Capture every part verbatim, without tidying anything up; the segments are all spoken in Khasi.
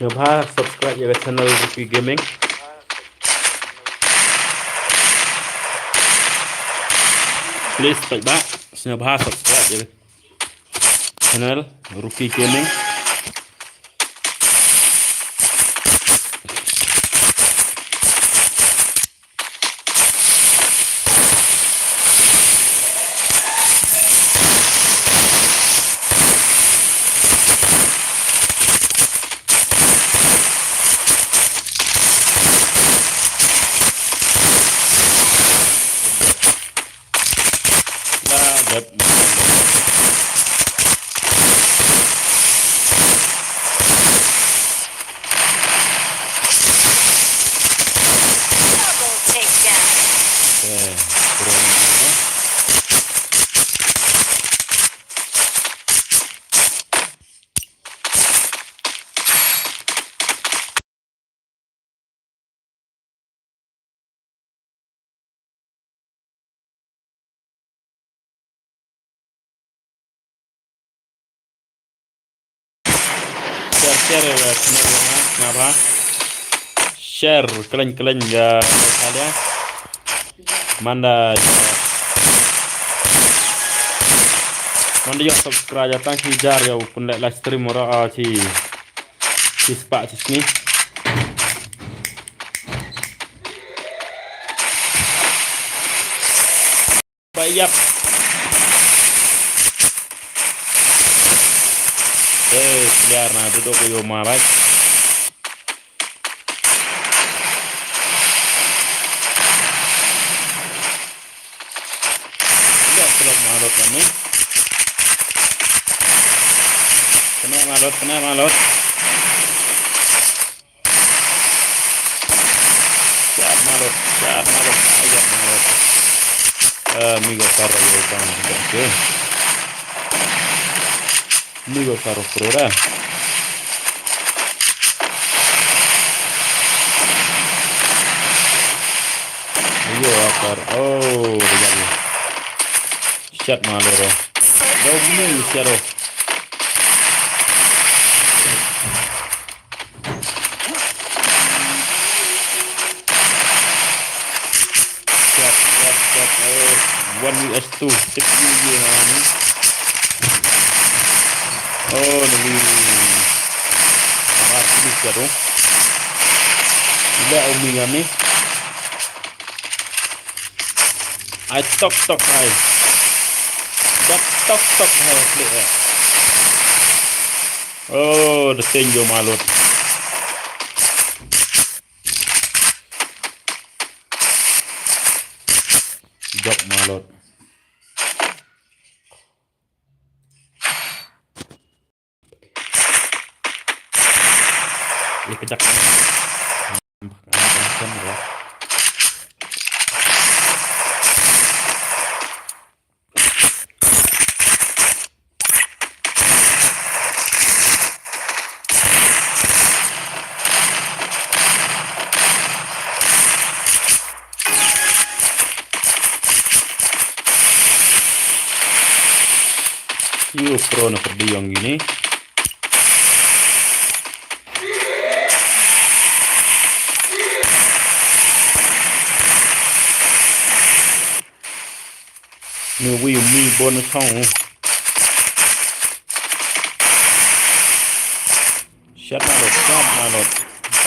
Sngewbha subscribe ïa ka channel Rookie Gaming. Please, paidbah, sngewbha subscribe ïa ka channel Rookie Gaming. Double takedown. Share, share, eh, channel jong nga, nga ba. Share, kylliang, kylliang, eh, kali, eh. Manda, manda ïoh subscribe, tang shi jar ïoh pynleh live stream ora, ah, shi, shi spah shi sngi. Ba ïap. Eh, player na duduk ko yo marai. Ïa, klop malot kane. Kena malot, kena malot. Shot malot, shot malot, shot malot. Eh, migo karo yo bang, okay. Migo karo pro da. Migo akar, oh, dia ni. Shot malot ro. Dau mung shot ro. Siap, siap, siap. Oh, one V S two. Tik ni je ha ni. Oh, ni. Arah sini siap tu. Ila umi ngam ni. Ai tok tok ai. Dak tok tok ai klik ai. Oh, the thing yo malot. Jok malot. Ih, kejap. Yu pro na perdi yang ini. Ni wi mi bon song. Shot Malot, shot Malot.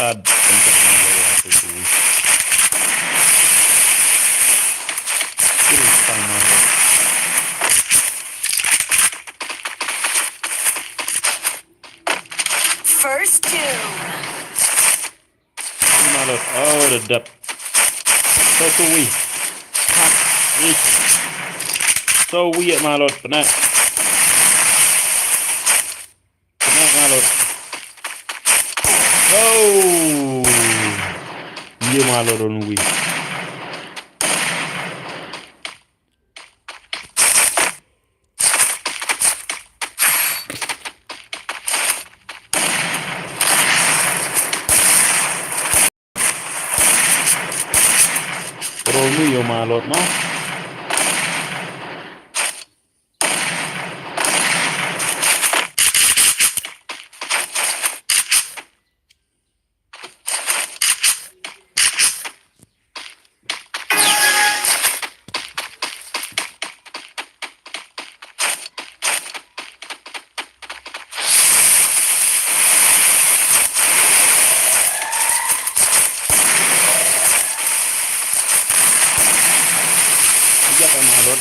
Ad, pynjot Malot ya tu tu. Kill sang Malot. First doom. Malot, oh, the depth. So tu wi. Hak, ich. So wi Malot, pynah. Pynah Malot. Oh. Ye Malot on wi. Rol mi yo Malot no. Ïa ka Malot.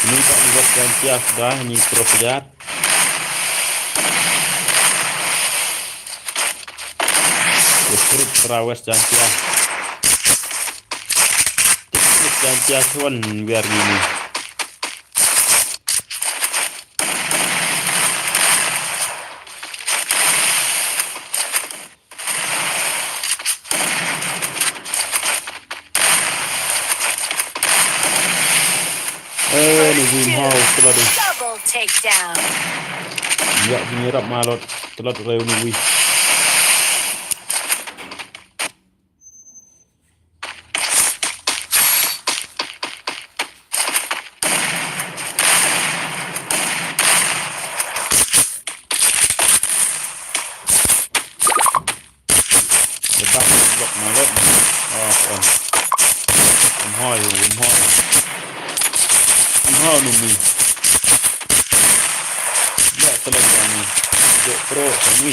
Ni ka Malot kan tias dah ni terus. District Rawes Jaiñtia. District Jaiñtia Suan biar gini. Eh, ni Wim Hau, telat tu. Double takedown. Ya, ni rap Malot, telat reu ni Wim. Lepas block Malot. Oh, on. Um hoi, um hoi. Um hoi numi. Ya, telah kami. Jek pro, kami.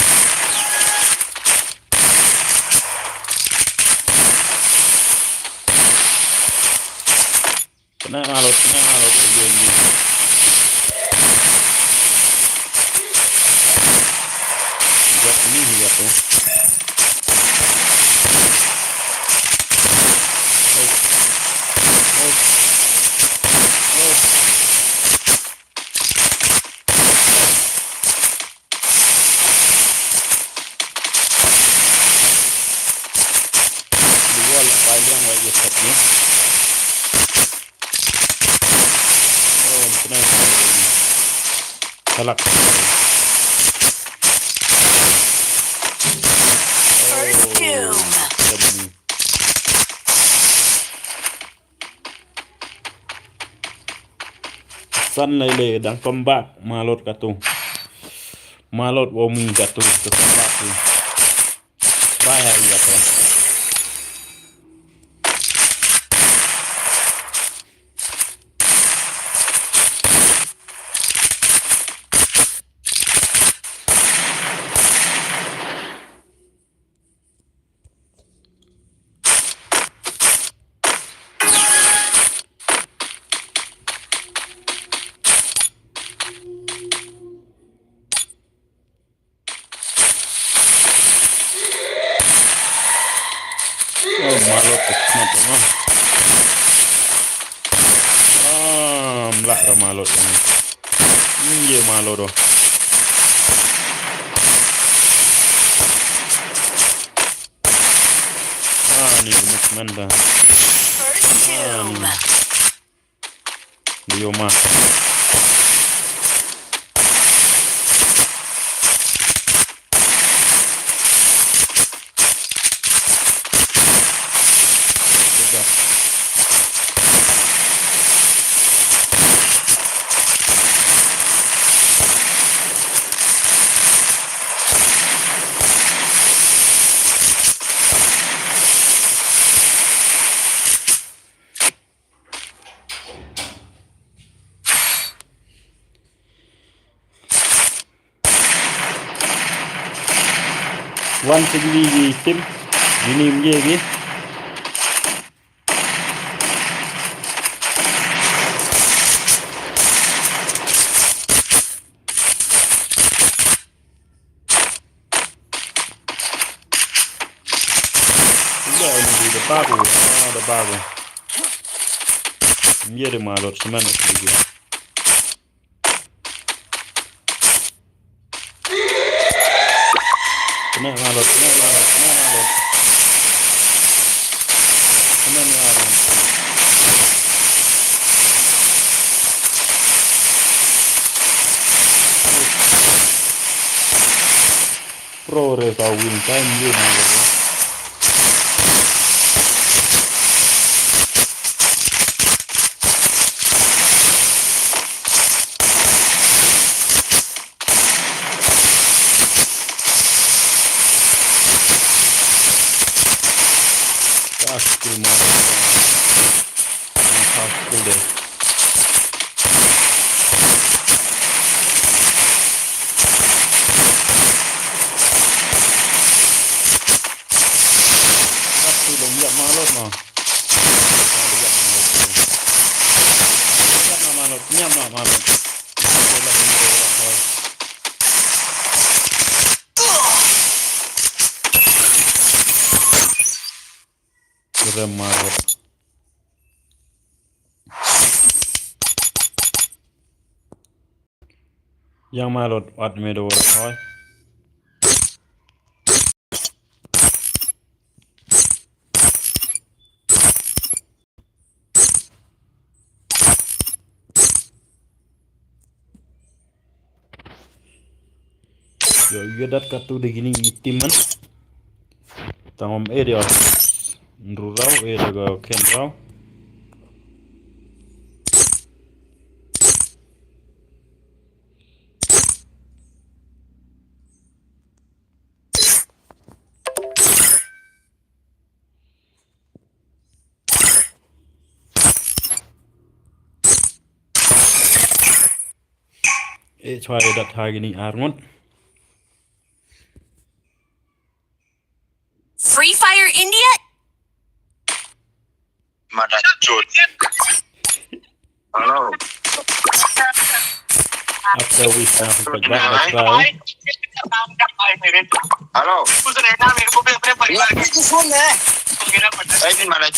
Kena Malot, kena Malot, ujung ni. Buat ni juga tu. Oh. Oh. Oh. Dua lah paling wajib set ni. Oh, kena. Salak. First doom. Macam ni. San lai le dang comeback Malot katu. Malot wa mi katu to comeback tu. Bye hai katu. Oh, Malot ka smat ma. Ah, mlak ka Malot ni. Ye Malot doh. Ah, ni movement dah. First doom. Dio ma. Wan sa kine ki team. Kine ym ye ki. Ym ye, ym ye, da bak u. Ah, da bak u. Ym ye de Malot, smen u. Kena Malot, kena Malot, kena Malot. Kena ni Aaron. Pro re ka win time ye Malot. Ka skill mo. Ka skill de. Ka skill ym ïap Malot mo. Ïap Malot. Ïap Malot. Ïap Malot. Kire Malot. Ïa Malot wat me do hoi. Ïa, ïa dat katu de kine ki team man. Tang ym area. Nru raw, area ka ken raw. Eh, chwa ïa dat ha kine ar ngut. Free Fire India? Mada chut. Hello. After we start, we go back to try. Hello. ये किसकी फोन है? Hey, mada.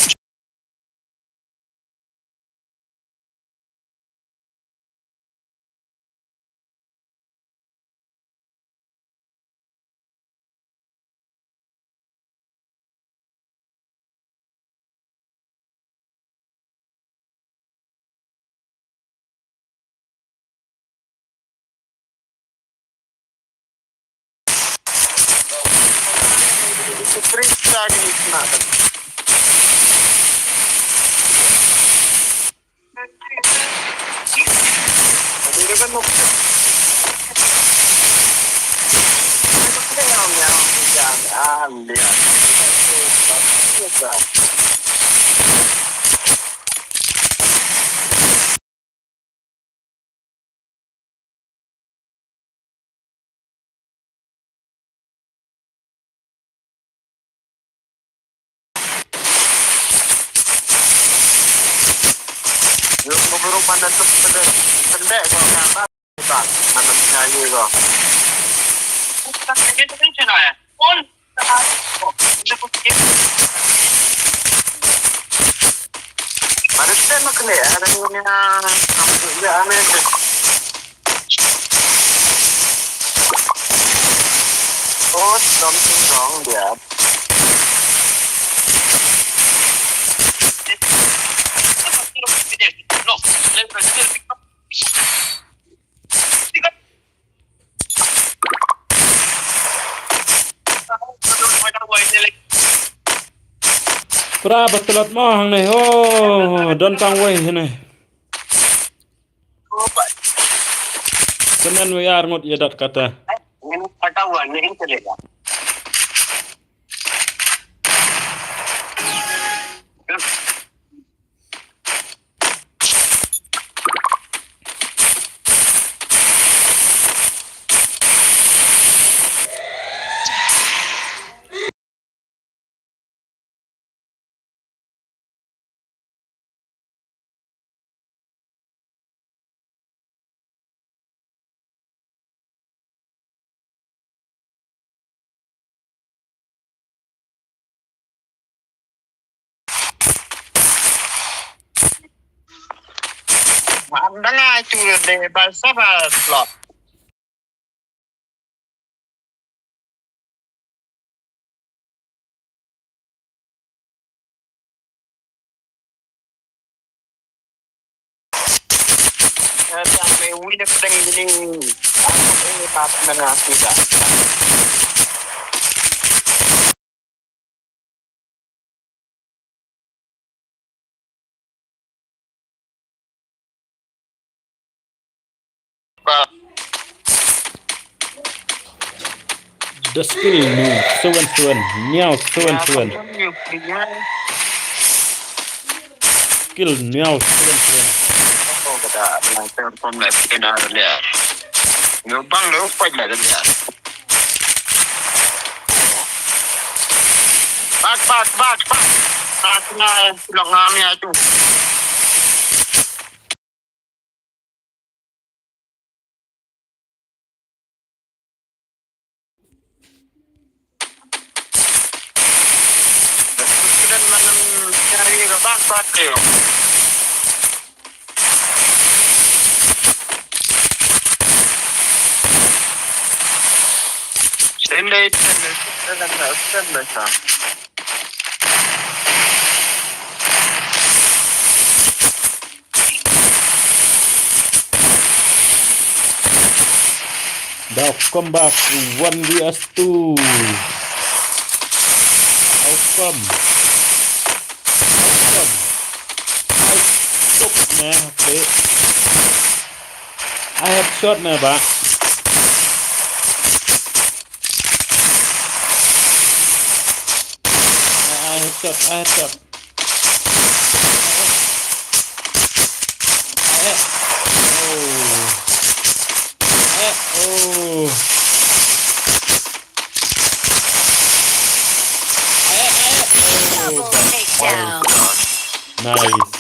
Yung gubru mana tu pendek, pendek ko kata, kita mana nyanyi ko. Baru kita nak kena ada punya, ya, aneh. Oh, something wrong there. Pra ba tlot mo hangne. Oh, don tang wei hangne. Kmen wei ar ngut ïa dat kata. Wan da ngai tu de ba sa ba slot. Sa me wi da pdeng dini. Aku ini pat na kita. Ba. The skill new seven seven, new seven seven. Skill new seven seven. Oh, kata, lang terpom lah, kena dia. Nyo bang lo, poi lah dia. Bak, bak, bak, bak. Bak na, tulak ngam ya tu. Student malam cari ke bak, bak dia. Stand by, stand by, stand by, stand by, sir. They'll come back one versus two. How come? How come? I took, man. Okay. I have shot, man, but I, I have shot, I have shot. I have, oh. I have, oh. I have, I have, oh. Double takedown. Nice.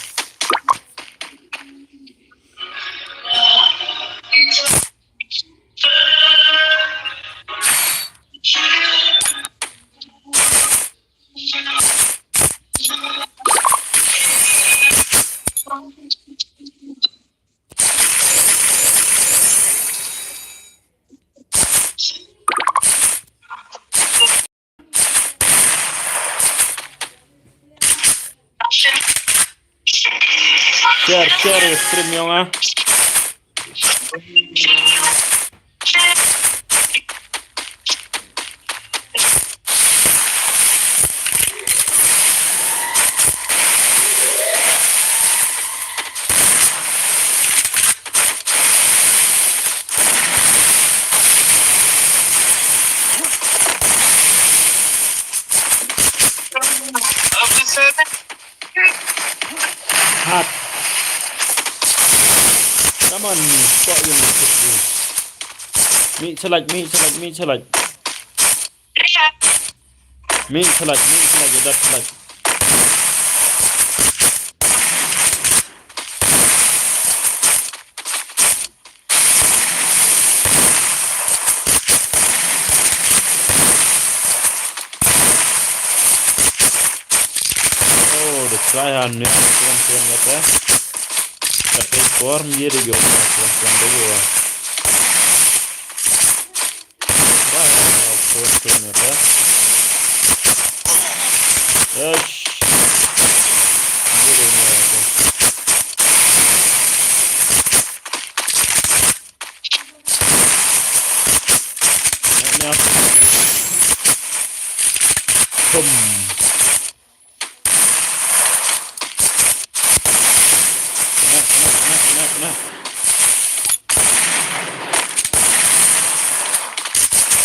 Share, share stream ïa nga. Hot. Come on, stop yung. Mih chalak, mih chalak, mih chalak. Mih chalak, mih chalak, ya dah chalak. Oh, the try hard ne, tuan tuan kata. Kata form ye de yo, tuan tuan de yo. Wah, tuan tuan kata. Eish. Ye de yo kata. Boom. Kena, kena, kena, kena, kena.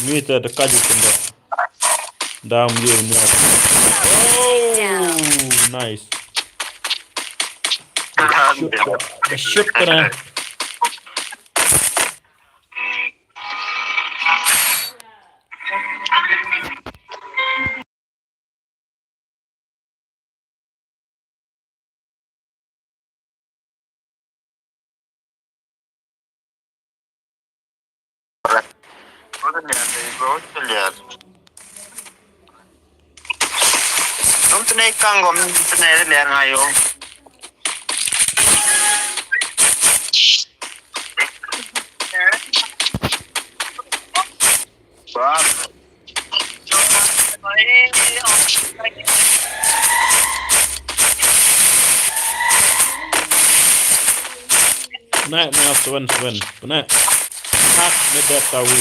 Ni ta dekat je kena. Dam ye ni. Oh, nice. Shoot, shoot kena. Num tnai kang gom tnai ler ngayo. Bah. Nai, nai, seven, seven. Nai. Hak, ne, dep tawi.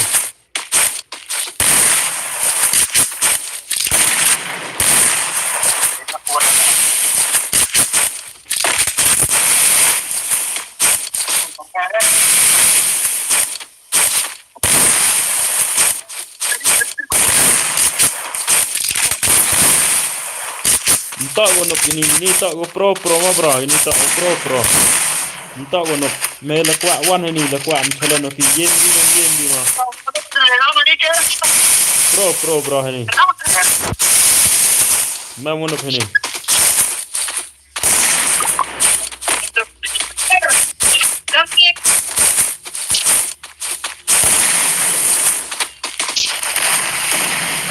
Ntok ko nuk ini, ini tok ko pro, pro ma bro, ini tok ko pro, pro. Ntok ko nuk, me la kwah wan ini, la kwah mthala nuk yin, yin, yin, yin, ma. Pro, pro, bro ini. Ma mo nuk ini.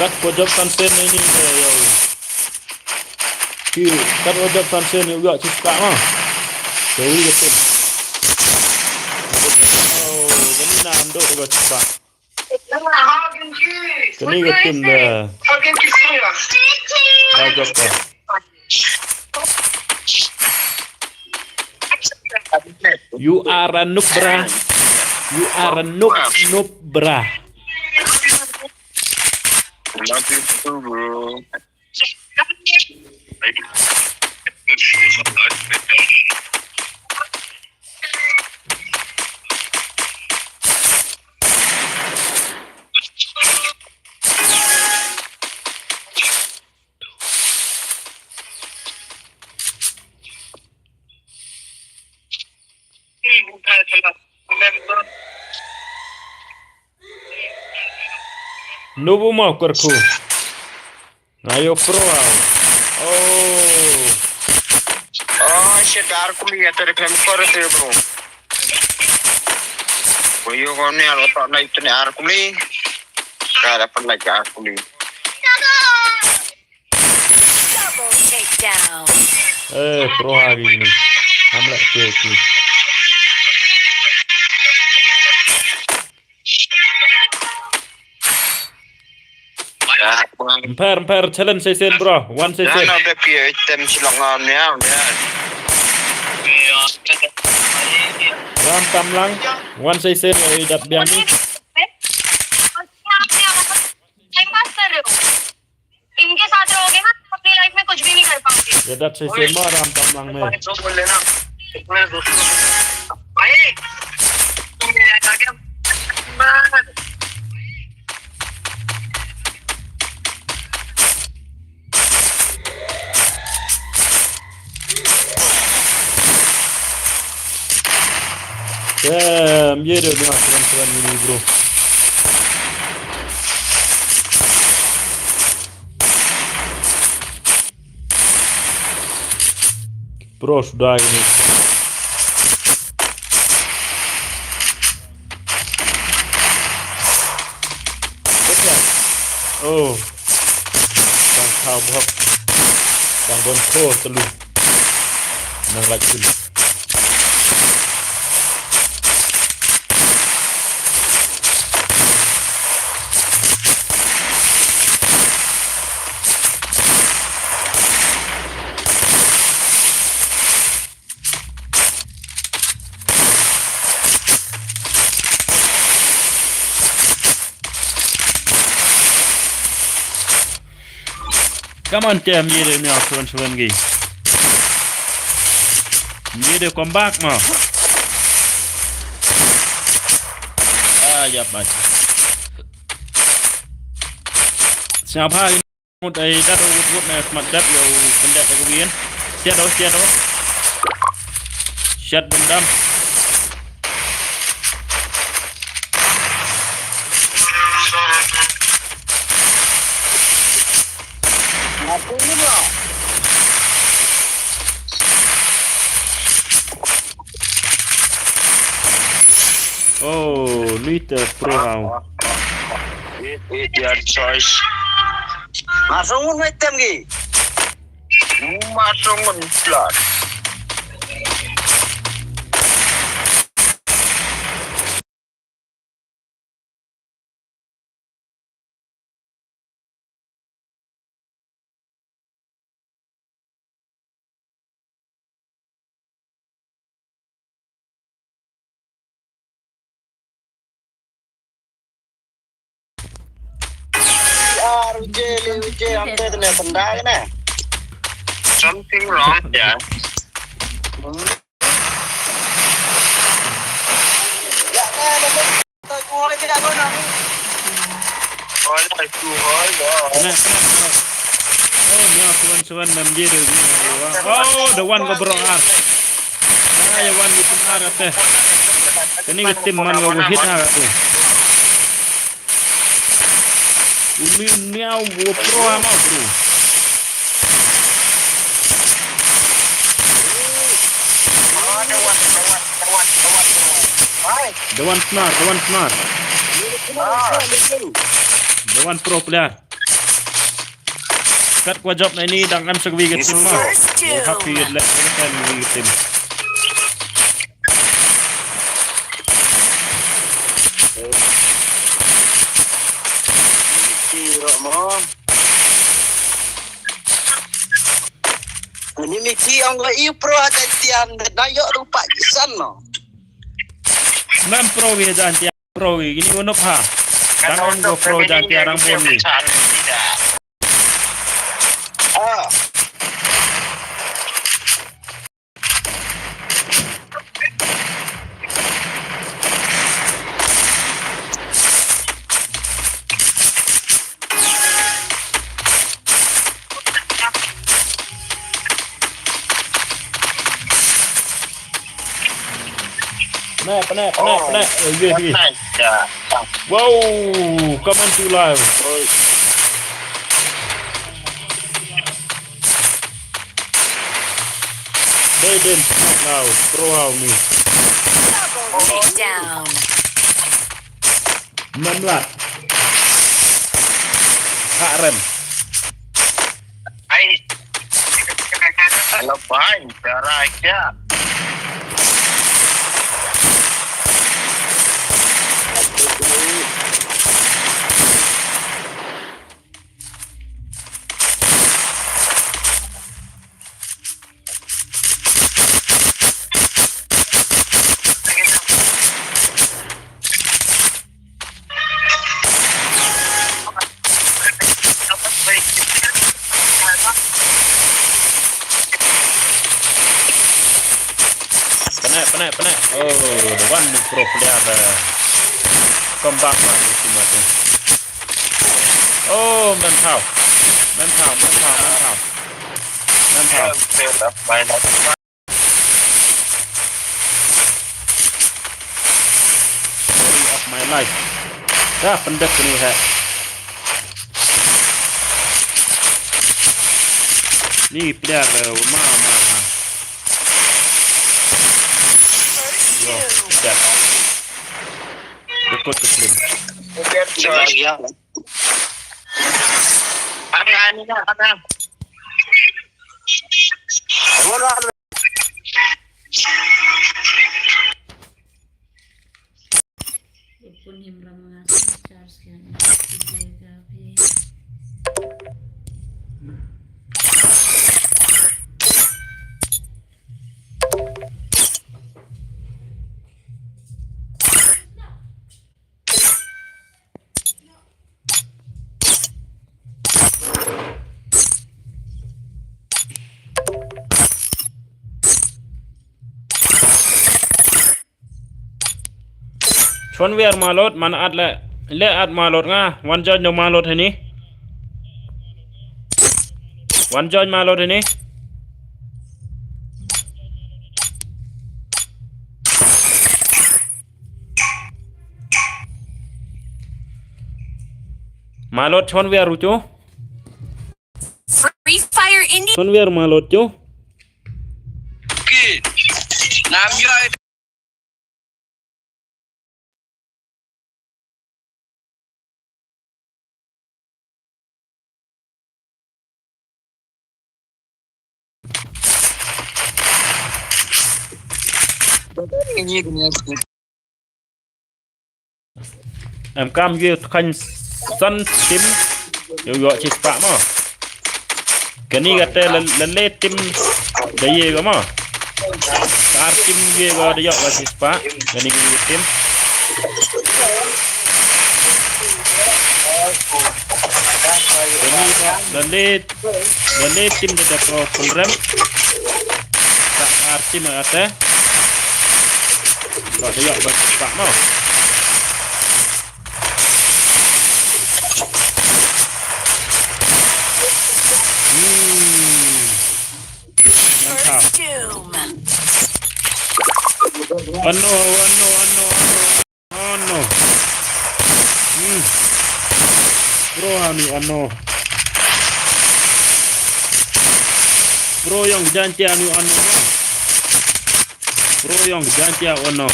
Kat ko jop kan sen ini, eh, yo. Ki, kat ko jop kan sen ini, uya, sis ka, ma. Dewi, ya, sen. Oh, ini na ando ko jop. Kane ka team da. Ba jop ka. You are a noob, bra. You are a noob, noob, bra. Love you too, bro. Nubu mau kerku. Ayo pro. Oh. Oh, shit, ar kuli ya tadi pem kor tu, bro. Ko yo ko ne alo tak naik tu ne ar kuli. Kada pernah ke ar kuli. Double takedown. Eh, pro ha ki ni. Hamlet ke ki. Mper, mper, challenge session, bro. One session. Ram Tamlang, one session, eh, dat biang ni. Time pass kar rahe ho. इनके साथ रहोगे ना, अपनी लाइफ में कुछ भी नहीं कर पाओगे। Ye dat shisien ma Ram Tamlang me. भाई, तुम मिल जाएगा क्या? Damn, ye de na kran kran ni, bro. Bro, sudah ini. Oh. Tang khaw bok. Tang bon kho telu. Nang lait kul. Come on, team, ye de nia suan suan gi. Ye de come back ma. Ah, yap, bye. Siapa ini? Mut ai dat wut wut na smat dat yo kendat ko bien. Siat do, siat do. Siat dendam. Oh, Lita Pro Hau. It, it, your choice. Masuk ngun mai tem gi. Masuk ngun plus. Uje, uje, ante tene tendang ne. Something wrong, ya. Kena, kena, kena. Oh, mia suan suan nam je de. Oh, the one go bro ar. Ah, ya one go bro ar ate. Kani ka team man go hit ha ate. Umi miau go pro ama bro. The one smart, the one smart. The one pro player. Kat kwa job na ini dang em sa kawei ka team ma. First kill. Happy yet lek ka team. Ni Miki ong la iu pro ha ka tian na yo rupa kisan no. Nam pro wi jan tian pro wi ini unup ha. Dang ong go pro jan tian rang bon wi. Ah. Pene, pene, pene, pene. Oh, yeah, yeah. Wow, come on to live. They didn't now. Throw out me. Double takedown. Enam belas. Hak rem. Ai. Alah, bhai, cara aja. Pene, pene, pene. Oh, the one pro player, uh, come back, man, you see nothing. Oh, man, how? Man, how? Man, how? Man, how? Man, how? Story of my life. Dah pendek ni, ha. Ni player, uh, ma, ma. Yo, player. Rekod ke film. Ani, ani, ani. Chon wer malot man at le, le at malot nga wan join no malot hani. Wan join malot hani. Malot chon wer ucho. Free Fire India. Chon wer malot cho. Ki. Nam yo. Em kam ïa khañ san tim ïa ïoh shispah mo. Kani kata la, la le tim da ïa ka mo. Ar tim ïa ka da ïoh ka shispah. Kani ka tim. Dani ba, dani, dani tim da dap ko pun rem. Tak arti ma ate. Ba da yak ba tak mau. Hmm. Mantap. First doom. Ano, ano, ano, ano. Ano. Hmm. Pro ha ni ano. Pro yong jantia ni ano. Pro yong jantia ano.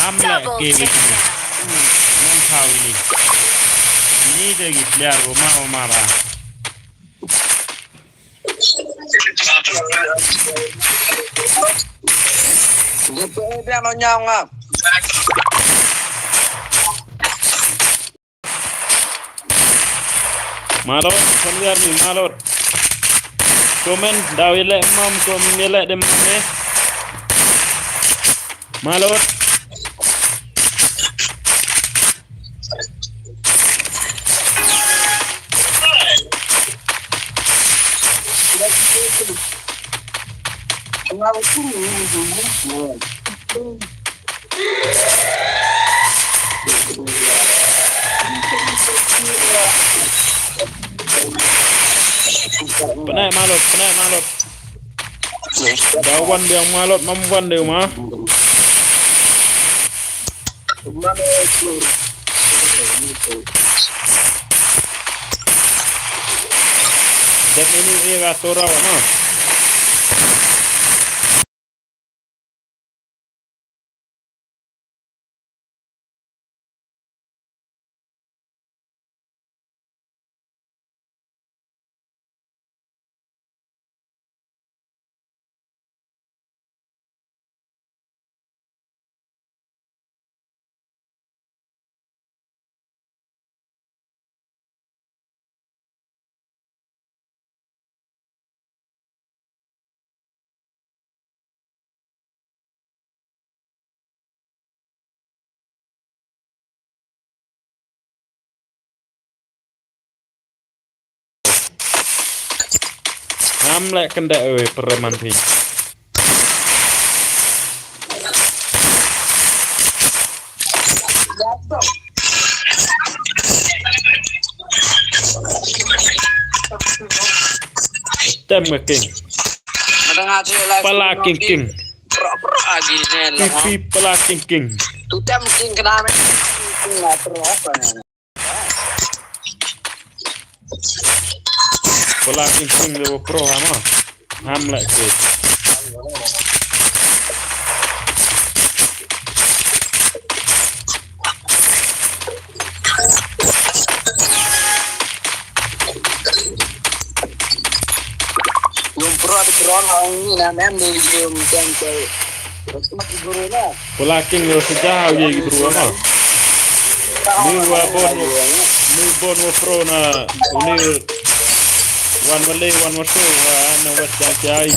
Hamle ke wit ni. Nang kau ini. Ini de gi player goma goma ba. Malot, kon wiar ni, malot. Komen, daw ilek mam, kom ilek dem mam eh. Malot. Pynai malot, pynai malot. Da wan biang malot, mam wan deu ma. Dep ini ira sora ma. Ham leh kynda oi preman phi. Tem ka king. Pala king king. Pipi pala king king. Pala king king de pro ha ma. Ham leh ke. Yung pro de pro na ong ni na mem de yung tem ke. Pala king ro sejah ye bru ma. Ni wa bon, ni bon wa pro na uni wan wale wan wa so wa na wa jai jai.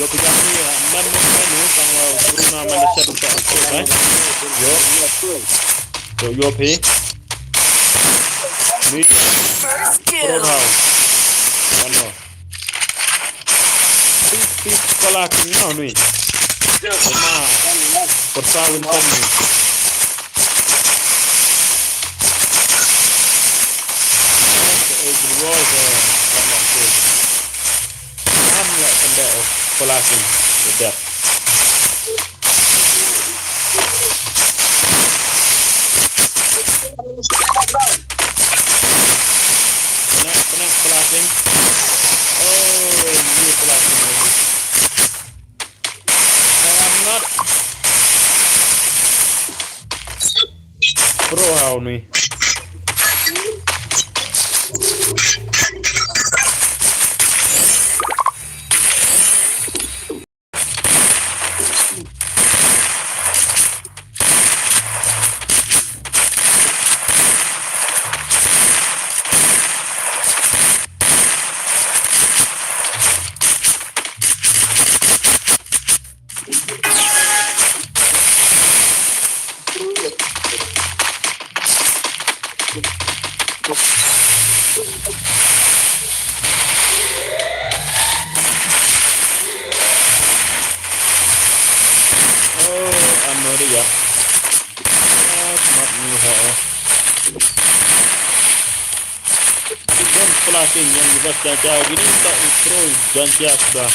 Yo pejam ni man man ni tang wa bru na man da sha dum ta so eh. Yo. So yo phi. Ni pro ha. Wan wa. Pip, pip, pala king nau nui. Ema. Persa win pom nui. Ham leh kynda oh pala king. Dep. Kena, kena pala king. Oh, ini pala king lagi. I am not pro ha uni. Wan pla king yang bas cha cha gini ta u pro jan cha sudah.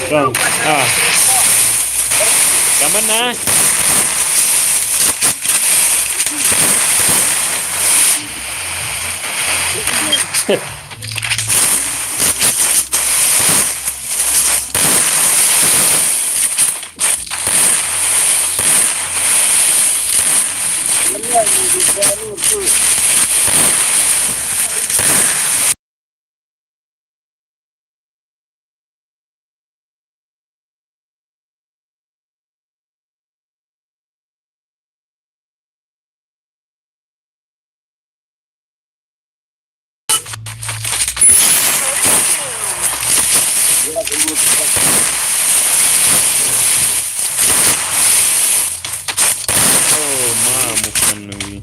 Bang. Ah. Kaman na? Oh, ma, bukan ni.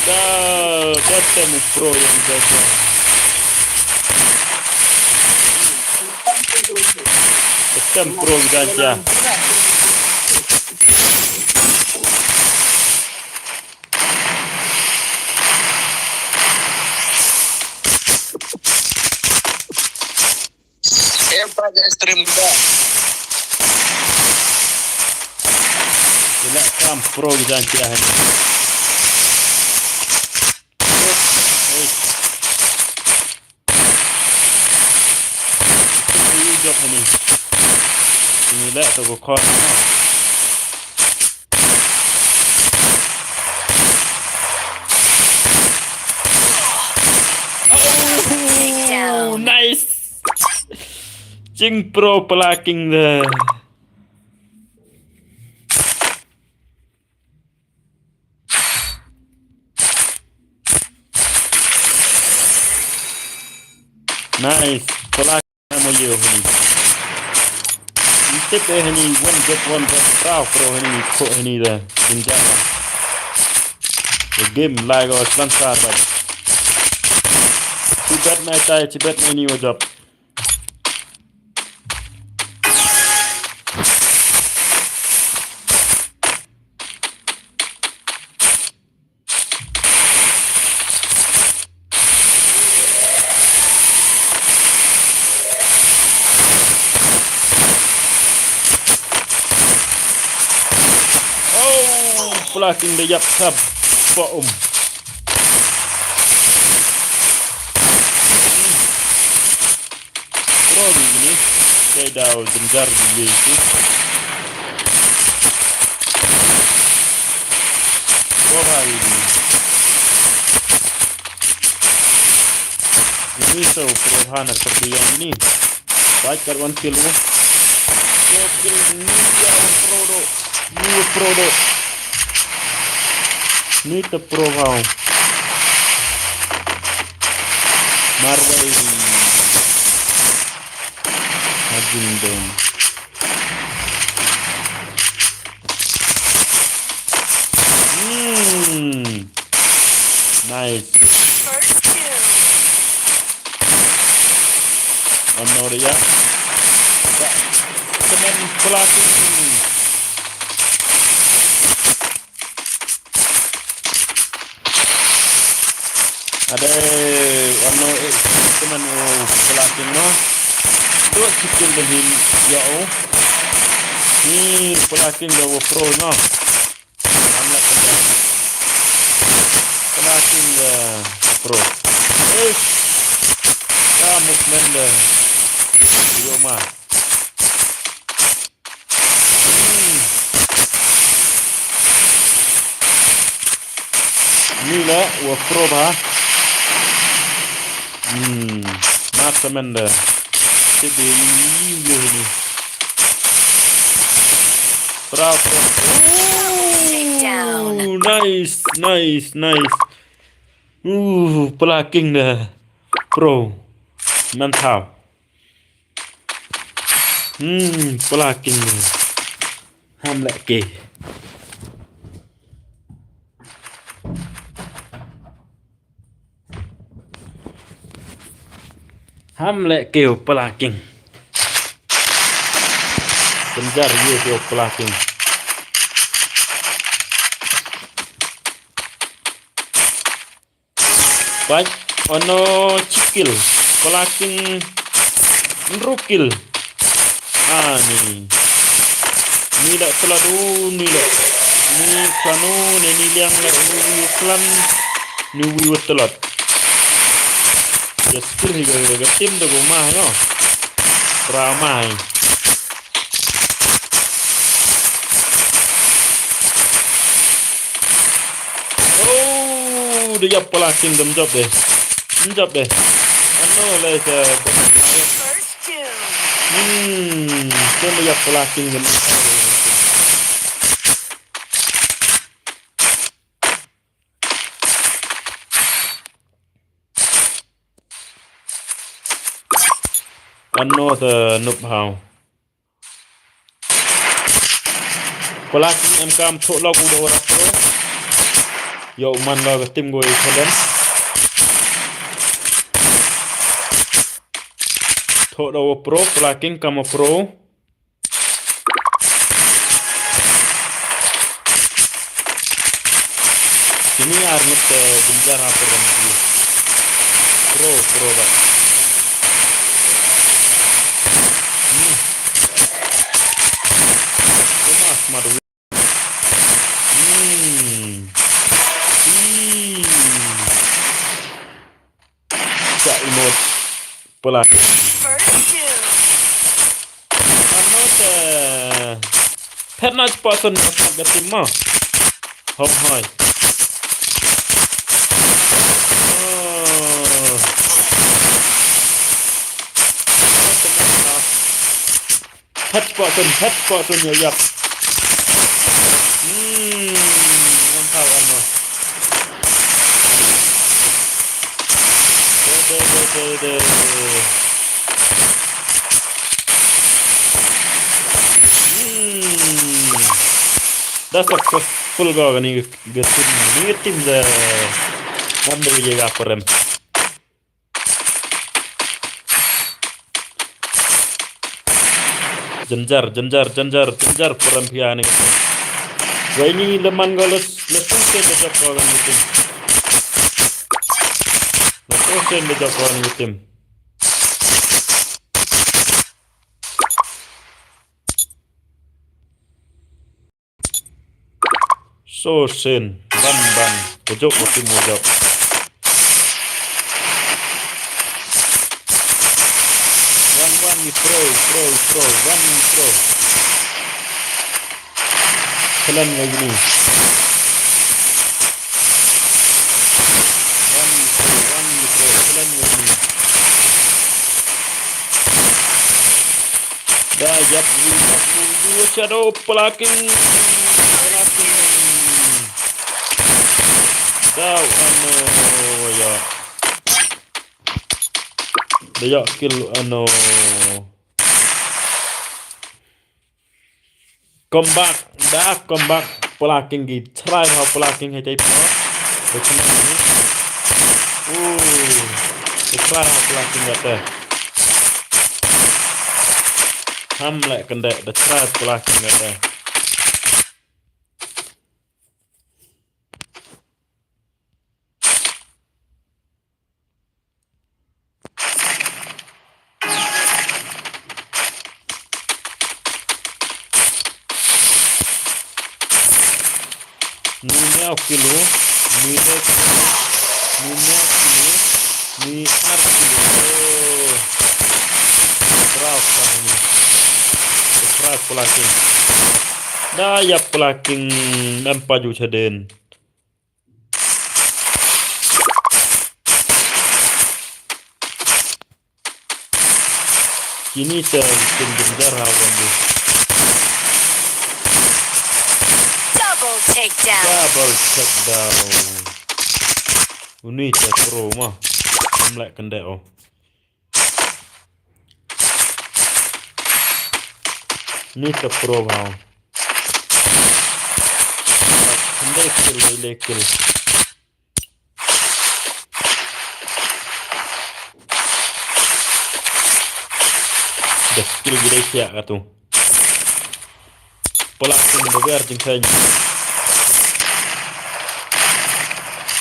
Da, da tem u pro yang da ja. Da tem pro da ja. Em pa ga stream ba. Ila kam pro gidan ti ahan. Ei. Ei, jop hani. Ini la to ko khot. Oh, nice. Jing pro pla king de. Nice. Pla mo yo hani. Tip eh hani, one drop, one drop. Pro, pro hani, ko hani da. Dinjara. The game lai go slan sar bai. Tibet na tai, Tibet na ni wa drop. Oh, pla king da yap sab. Pa um. Pro di ni. Te dau jemjar di ye tu. Pro ha di ni. Ini so pro ha na pro di yang ini. Baik kar wan kill wo. Pro kill ni ya pro do. Ni pro do. Ni te pro ha. Marwei. Hajin dong. Hmm. Nice. First kill. Ano dia? Ka-, kena plastik. Ada, ano, eh, kena, oh, plastik no. Dua chicken dah hin, ya, oh. Ni plastik dah pro no. Amla kena. Kena king, eh, pro. Eh. Ka movement dah. Yo ma. Hmm. Ni la wa pro ba. Hmm. Ma tremenda. Te de yu yu ni. Bravo. Ooh, nice, nice, nice. Ooh, pla king da. Pro. Mantap. Hmm, pla king da. Ham leh ke. Ham leh ke u Pla King. Jynjar ïa ke u Pla King. Pait, ono, shi kill. Pla King hynriew kill. Ani. Ni la tlot u, ni la. Ni khlanu, ni ni liang la, ni wi u klan. Ni wi u tlot. Ïa shi kill hi ka, ka team da ko ma, no. Pra ma hi. Oh, da ïap Pla King dam jop de. Jop de. Ano le ka. Hmm, kan da ïap Pla King dam. Ano the noob haw. Pla King em kam thoh lok u da ora pro. Ïoh man lok ka team ko i challenge. Thoh da u pro, Pla King kam u pro. Kini ar ngut, eh, jynjar ha pro. Pro, pro ba. Hmm. Kuma smart. Hmm. Hmm. Sa imot. Pla. First kill. Ano te. Phet na chpa sun na sa ka team ma. Hom hoi. Oh. Phet spot sun, phet spot sun ïa ïap. Hmm, ngam tau ano. De, de, de, de, de. Hmm. Da successful ko kani ka team, ni ka team da. Ngam da ïa ka prem. Jynjar, jynjar, jynjar, jynjar, pura pia ni. Wei ni leman ko les, les tu sen da jop ko ni tim. Les tu sen da jop ko ni tim. So sen, ban, ban. Kejok, kejok, kejok. Wan, wan, ni pro, pro, pro. Wan, ni pro. Klan lagi ni. Wan, ni pro, wan, ni pro. Klan lagi ni. Da ïap wi ïap wi wi shadow plaking. Plaking. Da ano ya. Da ïa kill ano. Come back, da come back, plaking ki try ha plaking hai tai pa. Betul ni. Oh, try ha plaking kata. Ham leh kende da try plaking kata. Ni ne kilo, ni ne kilo, ni ne kilo, ni ar kilo. Pra ka ni. Pra plaking. Da ïa plaking em pa ju chaden. Kini te kin jynjar ha wan di. Double takedown. Double takedown. Uni te pro ma. Am lek kende o. Ni te pro bhau. Lekil, lekil. Da skill gi dei siak katu. Pala kum da wer jingkheiñ.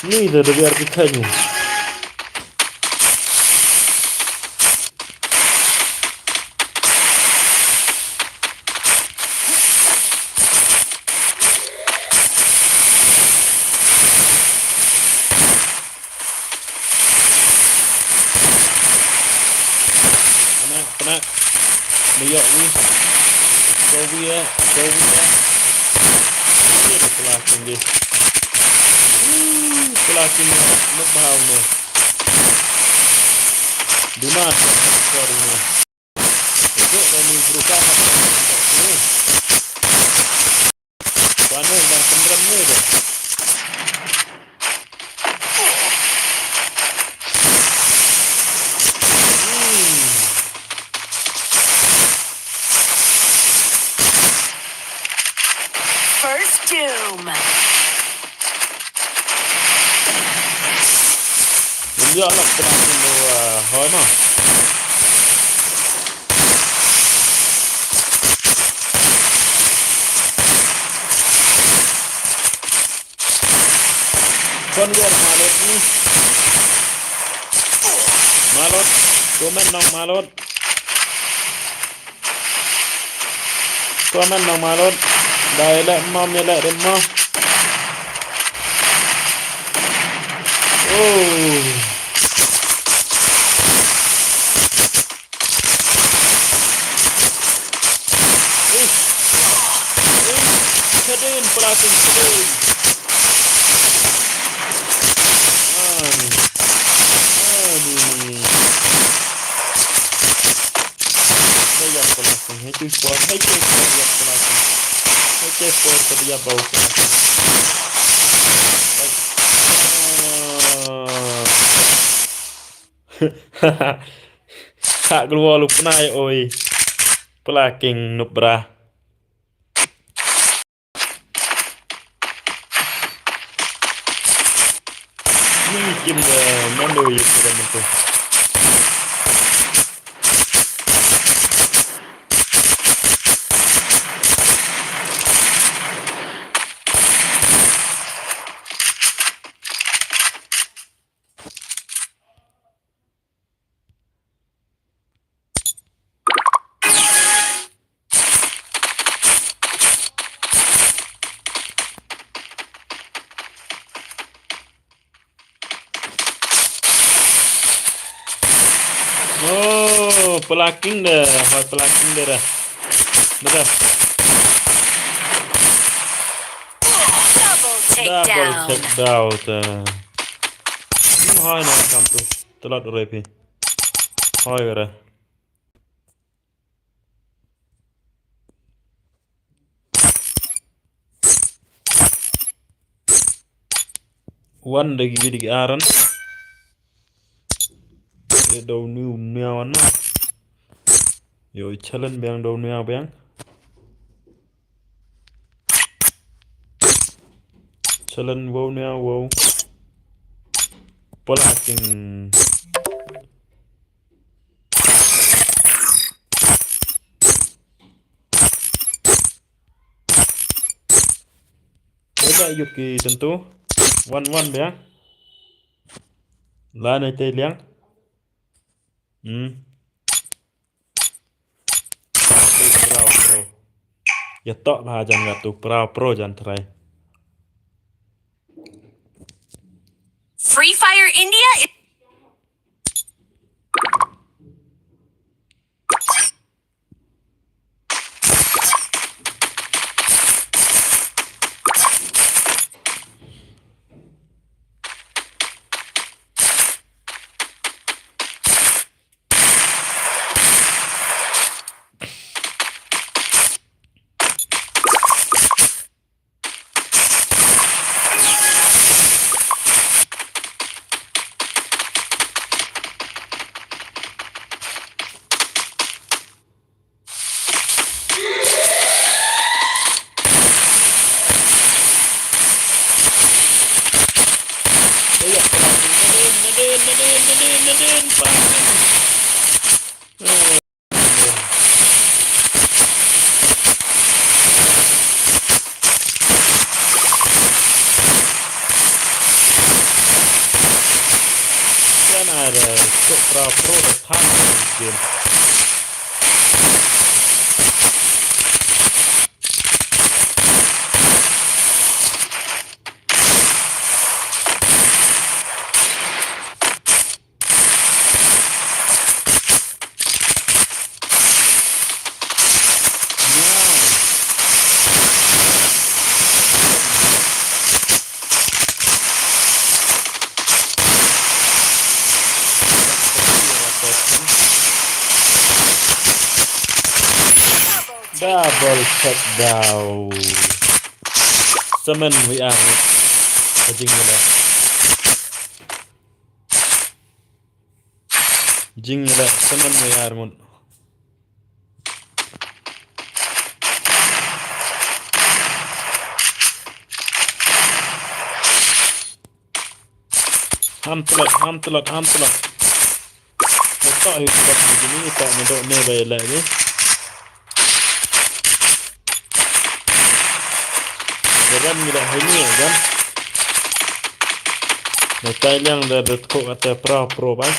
Ni da da wer jingkheiñ. Kena, kena. Ni yok ni. Go wi eh, go wi eh. Ni da pala kum ni. Woo, pala kum ni. Nuk bahau ni. Duna sa skor ni. Itu dah ni berusaha. Panuh bang kemrem ni dah. Hmm. First Doom. Ym ïoh lah pynah kin, uh, hoi ma. Kon wer Malot ni. Malot. Komen nong Malot. Komen nong Malot. Dai leh mo, me leh rim mo. Oh. Ih. Ih. Kedin, pelatin, kedin. Ani. Ani. Hei, ya, pelatin. Hei, tu sport. Hei, tu sport, ya, pelatin. Hei, tu sport, tadi ya, bau pelatin. Hei. Ah. Ha glwal u pnai oi. Pelaking nubra. Ni kim da mando yu kira mentu. Oh, pelaking dah. Hoi, pelaking dah, dah. Dah, dah. Double takedown. Double takedown, dah. Hmm, hoi, na kam tu. Telat udah pi. Hoi, dah. Wan da ki, da ki aran. Ye dau niu niu wan na. Yo, challenge biang dau niu biang. Challenge wow niu wow. Pelaking. Ela yuki tentu. Wan wan dia. La na te liang. Hmm. Pro, pro. Ya tok ba jan ga tu pro, pro jan try. Free Fire India. Nadin, nadin, nadin, nadin, nadin. Kan ada Cobra Pro datang game. Double shutdown. Semen wi ar. Ka jingïaleh. Jingïaleh semen wi ar ngut. Ham tlot, ham tlot, ham tlot. Ngi toh hi tlot ni, ngi toh ngi doh ne ba ïaleh ni. Ba rem ngi doh hi ni, kan? Ba tai liang da da tkoh kata pro, pro ba.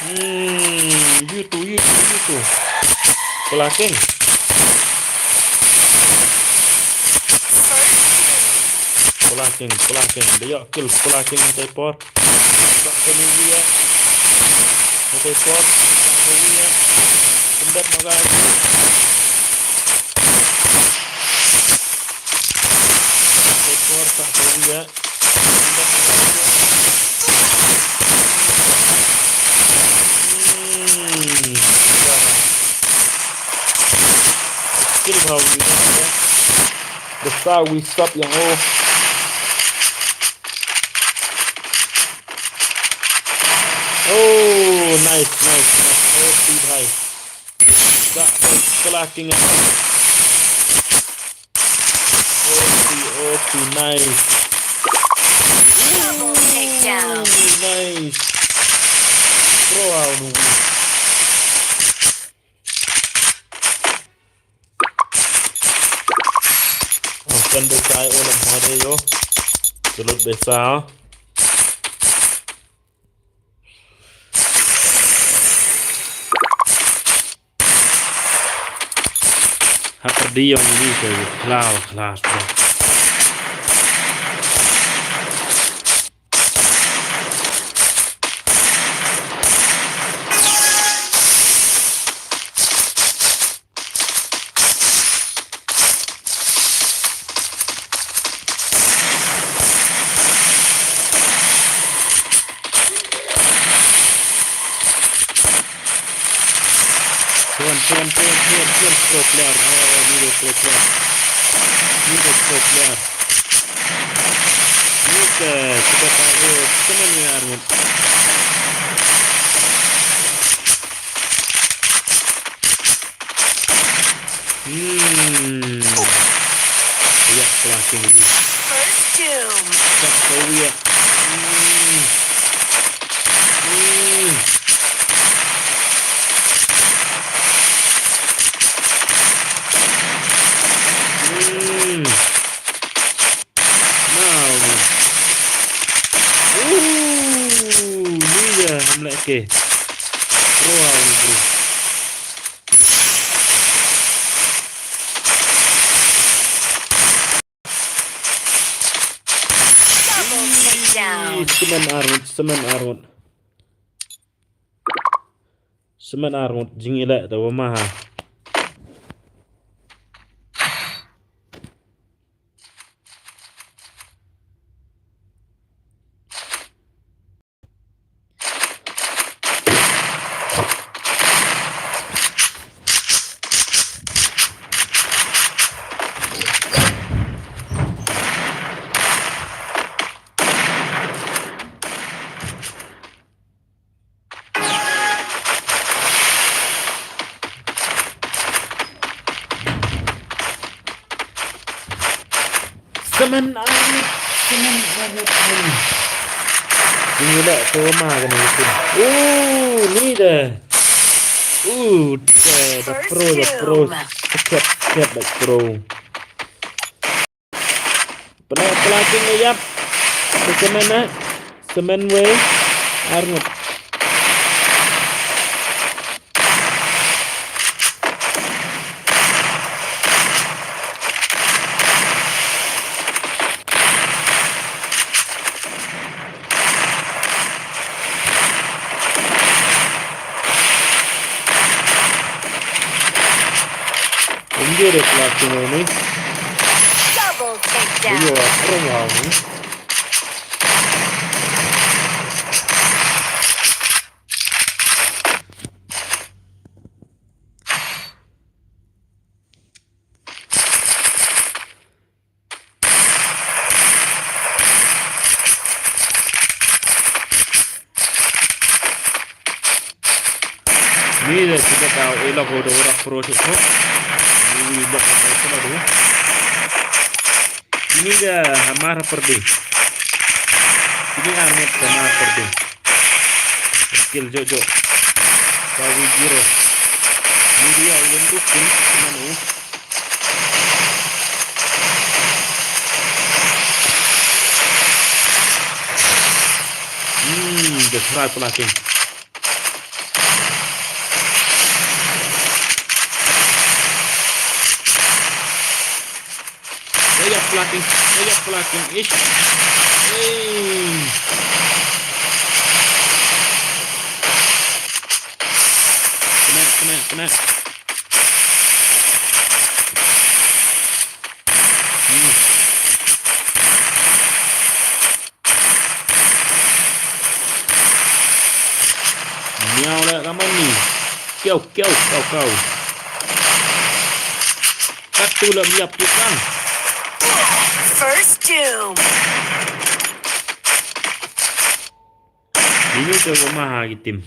Hmm, you too, you too, you too. Pula King. Pula King, Pula King. Dia kill Pula King te por. Tak kena dia. Te por. Tak kena dia. Pendat maga. Te por. Tak kena dia. Hmm. Kill bha wi. Besa wi sap yang oh. Oh, nice, nice, nice. Oh, too high. That was Pula King. O P, O P, nice. Double takedown. Ooh, nice. Throw out. Oh, kan besa o lam hare yo. Tulut besa. Hapar di yong ni ke khlaw khlaw. Tuan, tuan, tuan, tuan, tuan, pro player. Oh, ni dia pro player. Ni dia pro player. Ni ke, kita tahu, kita ni armut. Hmm. Ya, Pula King ini. First doom. Tak tahu ya. Hmm. Hmm. Hmm. Now ni. Ooh, ni je hamlet ke. Wow, bro. Double takedown. Ih, semen armut, semen armut. Semen armut, jingïaleh ta wa maha. Semen arngut, semen arngut, arngut. Ini dah sama kan itu. Oh, ni dah. Uh, dah, dah pro, dah pro. Siap, siap, dah pro. Pernah pelaku ngeyap. Semen, eh? Semen weh. Arngut. India de pelaku ni. Double takedown. Iya, kurang tahu ni. Ni da kita tahu elok udah orang pro sih kok. Ni bak apa tu? Ini dah hamar perdi. Ini amat hamar perdi. Skill jok jok. Kawi giro. Ni dia ulun tu skill mana? Hmm, the try pelaku. Saya pelaku, saya pelaku. Ish. Hey. Kena, kena, kena. Hmm. Miau lah kamu ni. Kau, kau, kau, kau. Satu lah miap tukang. First doom. Ini tu rumah lagi tim.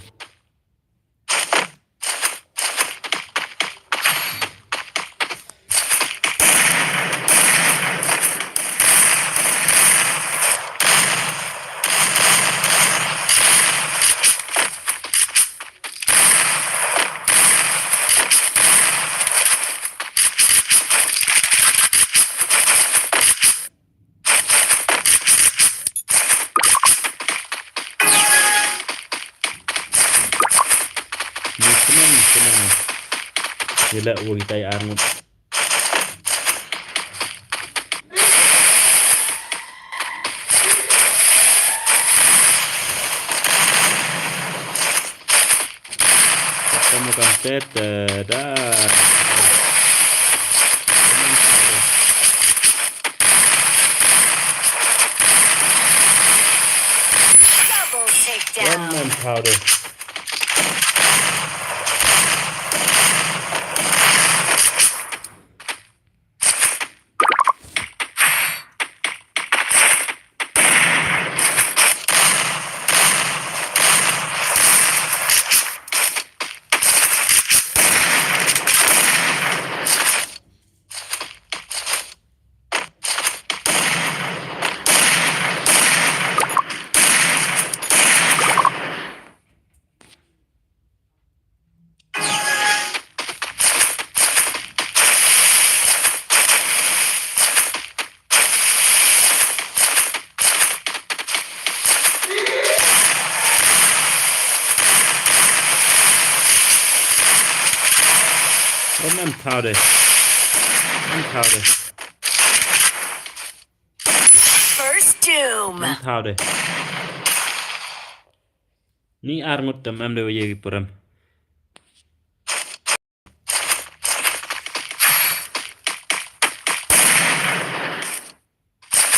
Ni senang, senang. Dia lah orang kita yang arngut. Kamu kan tete dah. Double takedown. One man powder. Wan, wan thaw de. Wan thaw de. First doom. Wan thaw de. Ni ar ngut te mem de wa ye ki puram.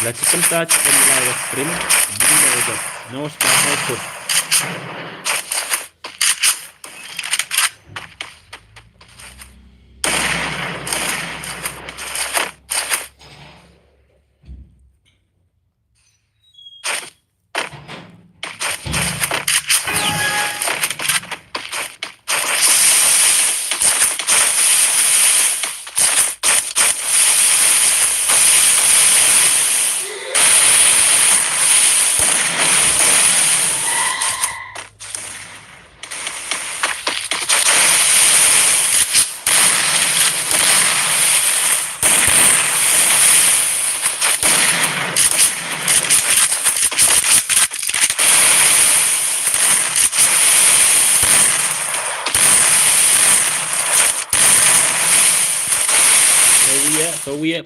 La chicken touch and live stream. Bring the order. No spam output. Soviet, Soviet,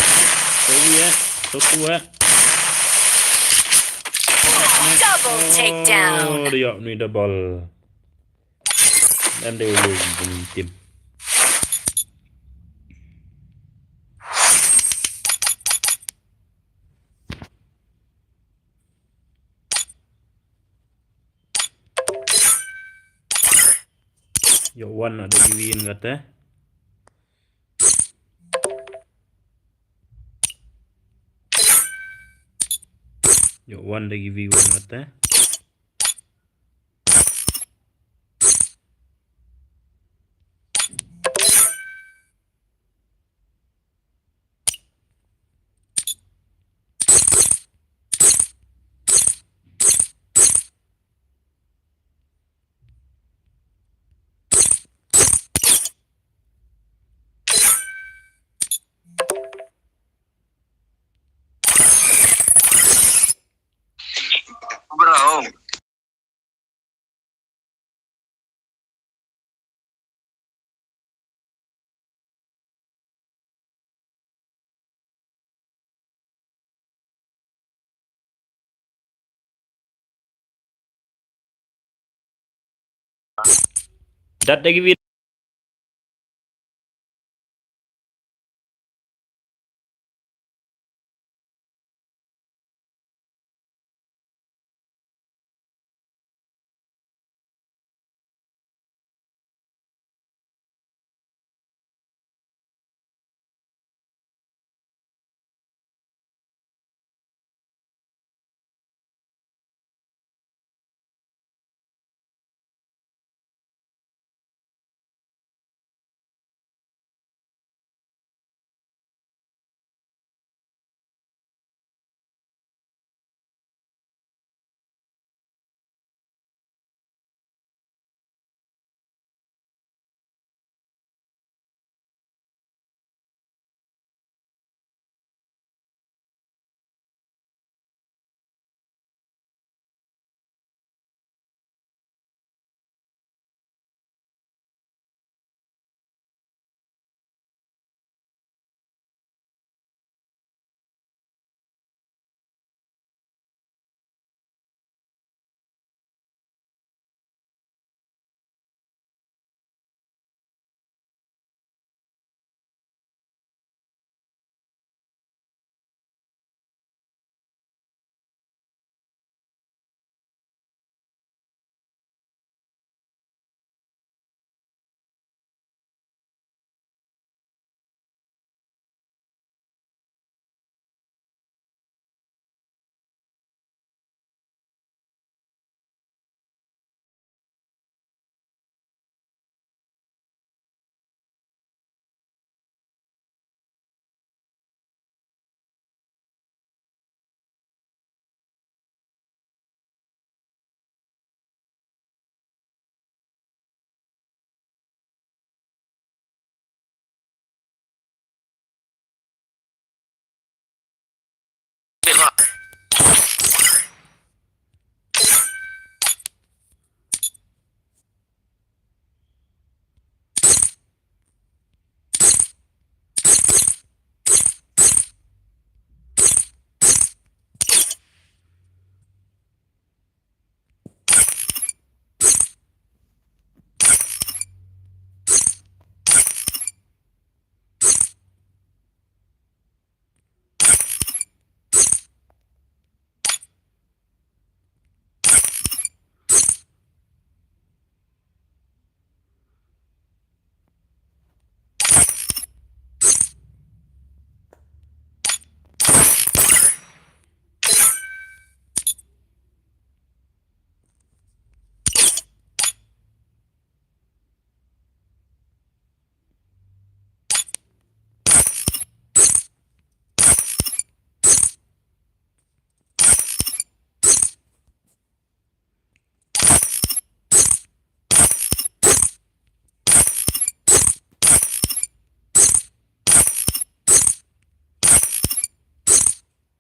Soviet, Soviet. Double takedown. Oh, dia ni double. Dan dia ulung tim. Ïoh wan da ki win kata. Ïoh wan da ki win kata. Bravo. Dat da ki win.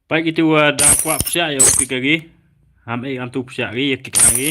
Peit kitu, uh, dang kwah psiah ïa u kick ka ki. Ham eh, ham tu psiah ki ïa kick ka ki.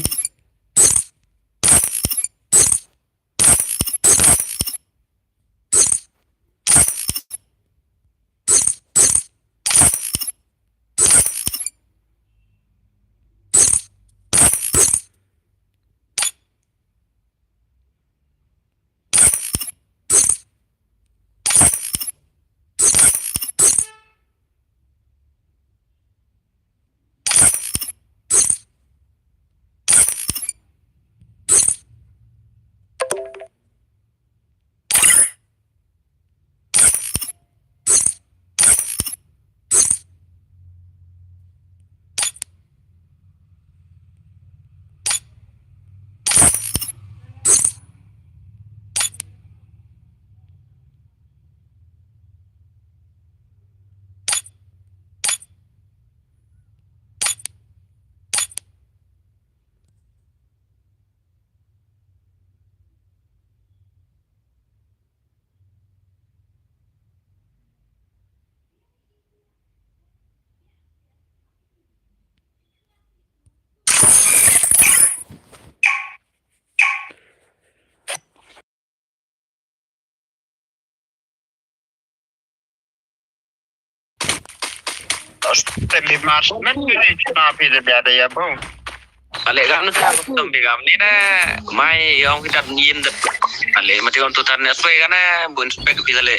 Te bi mar men bi ni chuna phi de bia de ya bo. Ale gam na ta tum bi gam ni na. Mai yong kita yin de. Ale mati kon tu tar ne swe gana bun spek phi ale.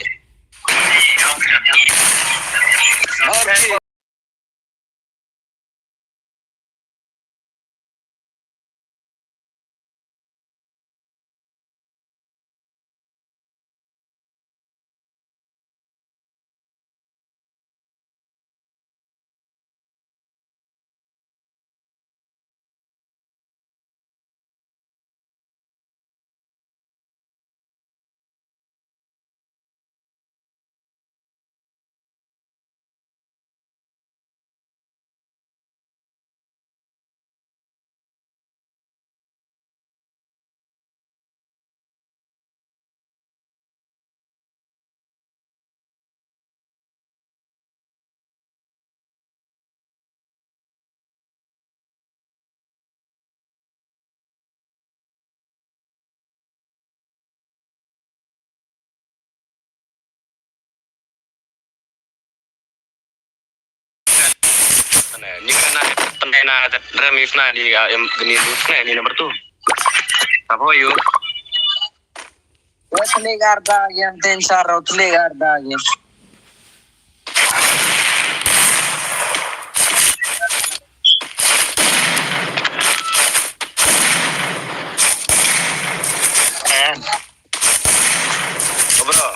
Ni kana na rem if na ni, ah, em ni lut na ni number two. Apa yo? Wes legar da yan ten sar wes legar da yan. Eh. Oh, bro.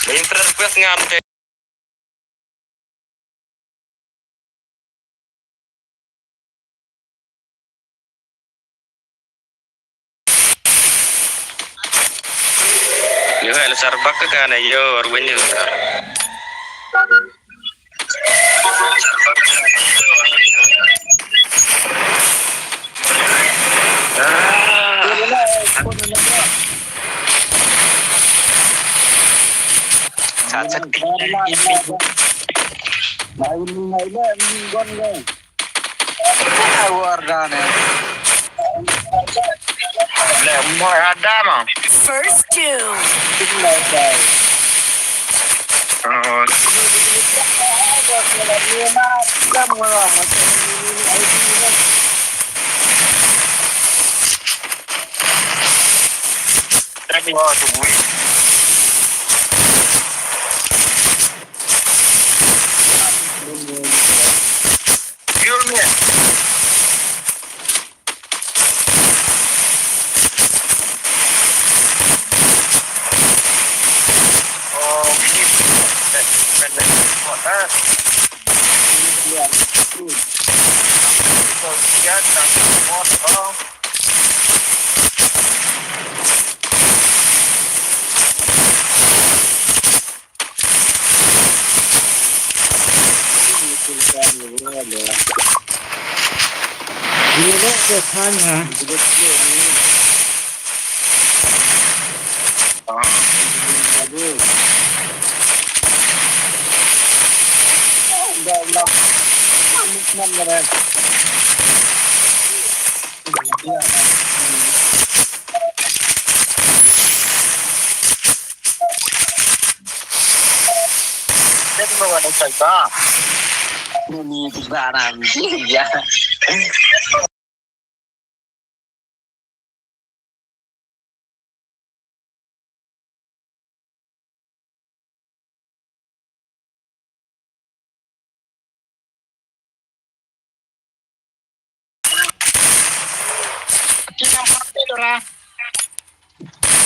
May friend request nga am te. Yo, el sarbak ka na yo, or win yo. First kill.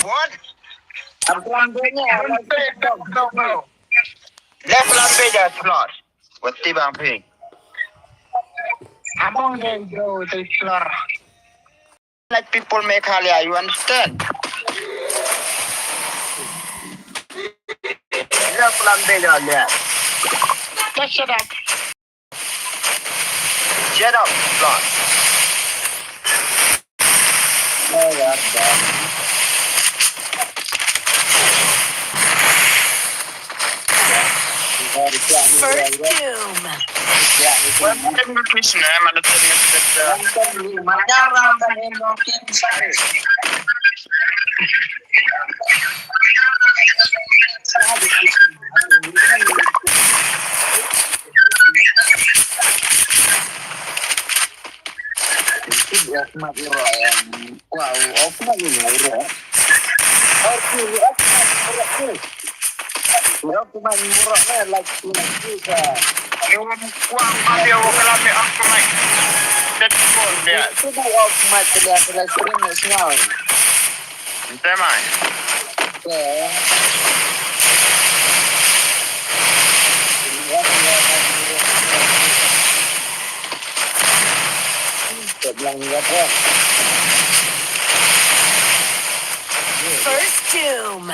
What? Left lam beja slot. Wati bang phi. Abang deng bro, to explore. Like people Meghalaya, you understand? Left lam beja left. Just shut up. Shut up, slot. First doom. Mat iro em. Wow, off mat iro. Off mat iro. Off mat iro ne, like, like, uh, kwang ma dia wa kala me off mat. Tet kon dia. Itu dah off mat dia, like, sering nak sengaw. Ente mai. Ente. First Doom.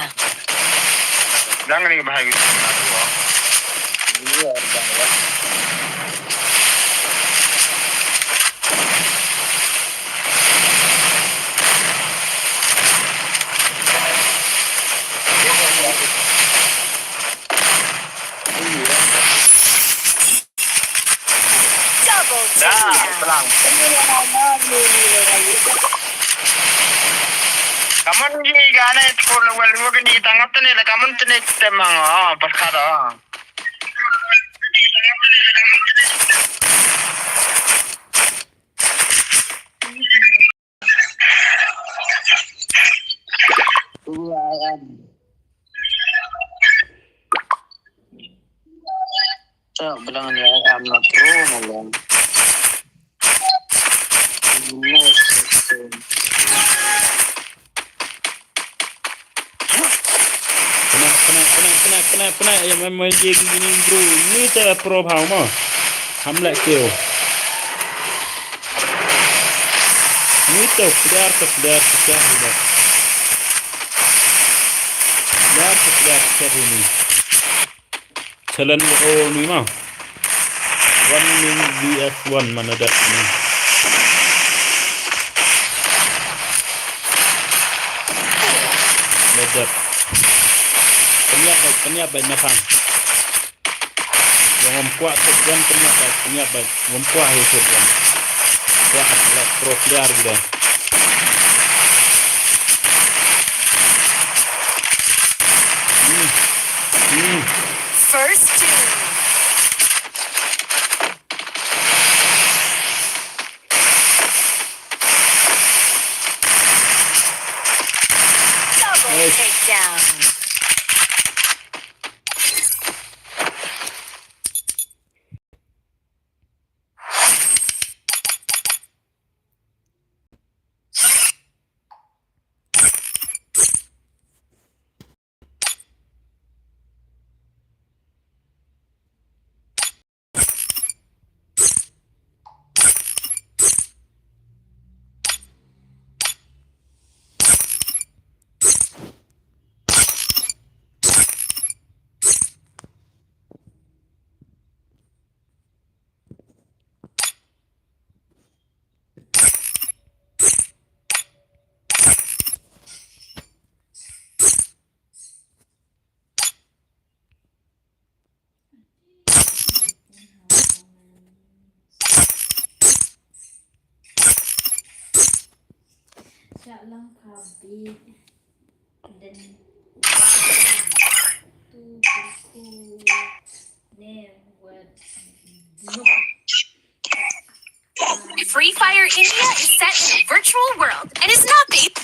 Dang ni bahai. Iya, dang, ya. Double takedown. Kaman ji gane skul wel wo gini tangap tene le kaman tene temang, ah, perkara. Cak bilang ni, I'm not pro, malam. Kena, kena, kena, kena, kena, kena, yang main, main game gini, bro. Ni tak pro bhau mah. Hamlet kill. Ni tu, player tu, player tu, player tu. Player tu, player tu, player ni. Challenge, oh, ni mah. One min V S one, mana dat ni. Mana dat. Pynïap bad, pynïap bad na phang. Wan ngam kwah shotgun, pynïap bad, pynïap bad. Ngam kwah hi shotgun. Kwah la pro player gila. Hmm. Hmm. First Doom. Double takedown. Free Fire India is set in a virtual world and is not based.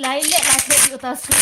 Lai leh la khet ïa uta skul.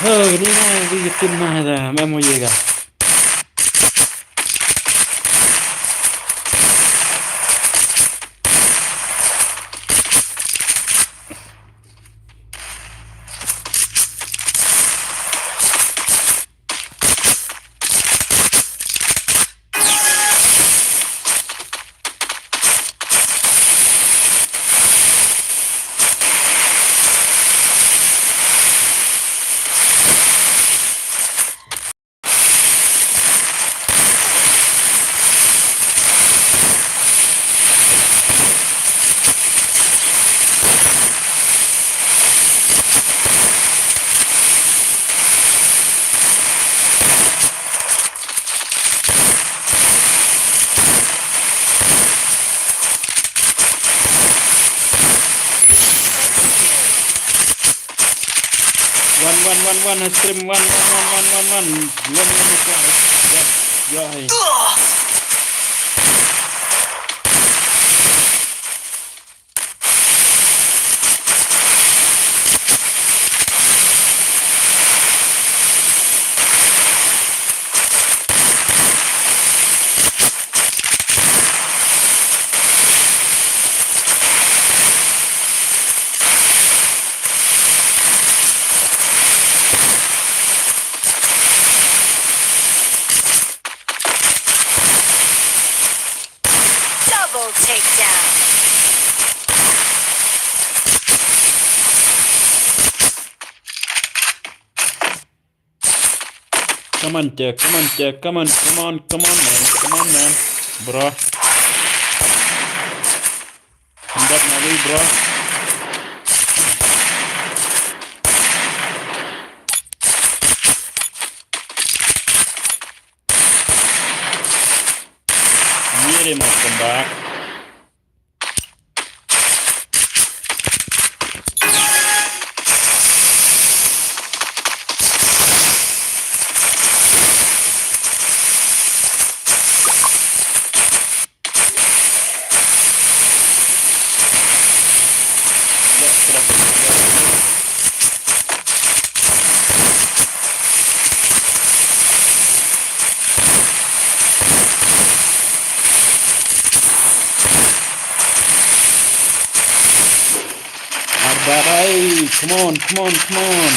Oh, ni na, wi yakin na da, memo yega. One, one, one, one, stream, one, one, one, one, one, one. One, one, one, one. Yeah, yeah, hey. Double takedown. Come on, Jack. Come on, Jack. Come on, come on, come on, man. Come on, man. Bro. Come back, my way, bro. Mire, man, come back. Arbarai, come on, come on, come on.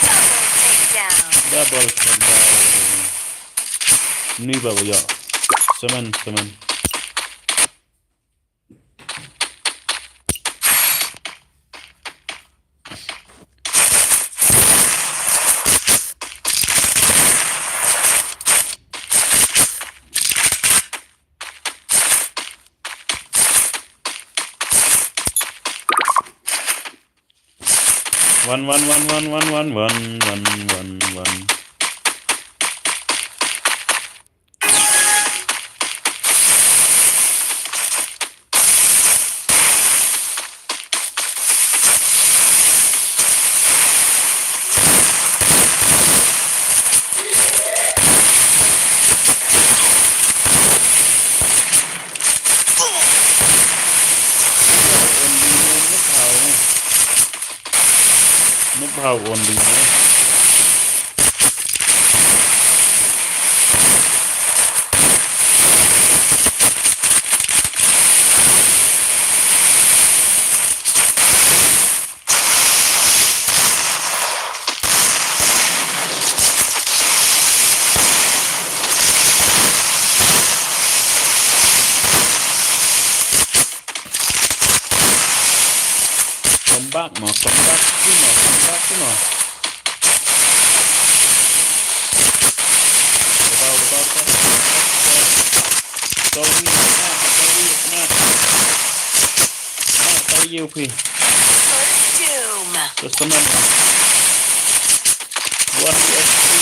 Double takedown. Double takedown. Ni ba ya. Semen, semen. One, one, one, one, one, one, one, one, one, one. Nuk bhau only ne. Come back, ma. Come back, tu, ma. Come back, tu, ma. Dabau, dabau, dabau. Sorry, ma. Sorry, ma. Ma, sorry, you, please. First doom. Just a minute. One U S B.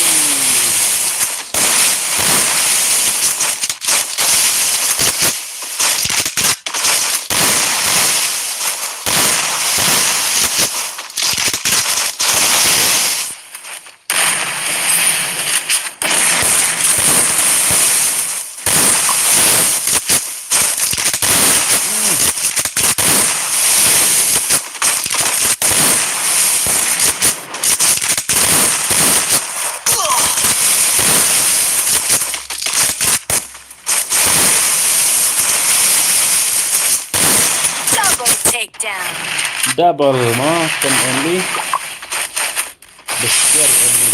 takedown. Double mo, ten only. Bestial only.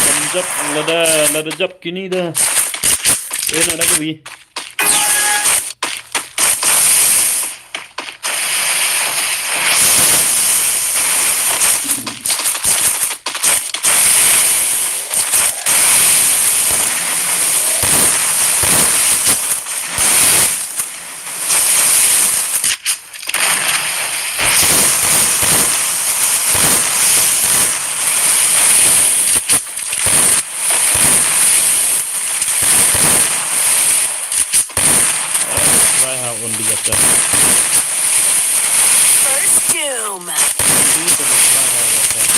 Lam jop, lada, lada jop kini da. Eh, na da kawi. Try how only get that. First doom. Only to the try how get that.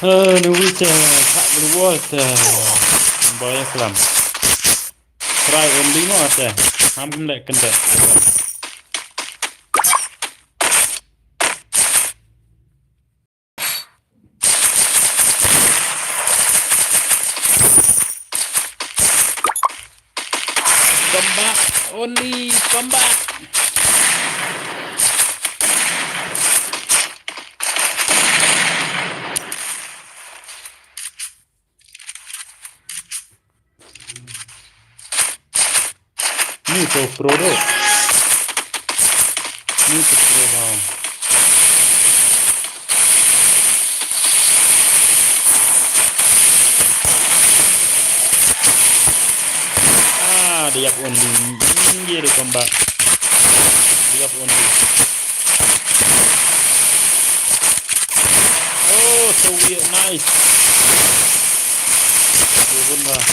Anu wita, tak berwol ta. Boya kelam. Try only mo ata. Ham kum lek kenda. Come back, only come back. Ni to pro do. Ni to pro wow. Ah, dia pun di dia tu kembang. Dia pun di. Oh, so weird, nice. Dia pun dah.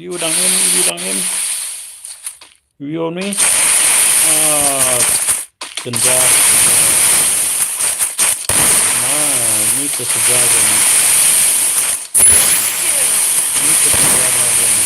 Yu dang in, yu dang in. Yu ni. Ah, kejar. Nah, ni kejar ni. Ni kejar ni.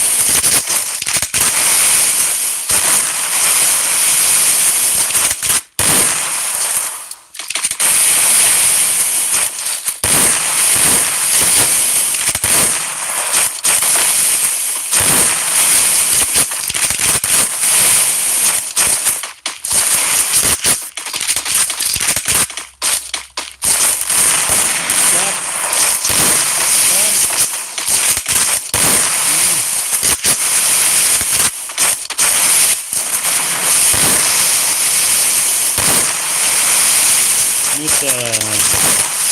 Mita.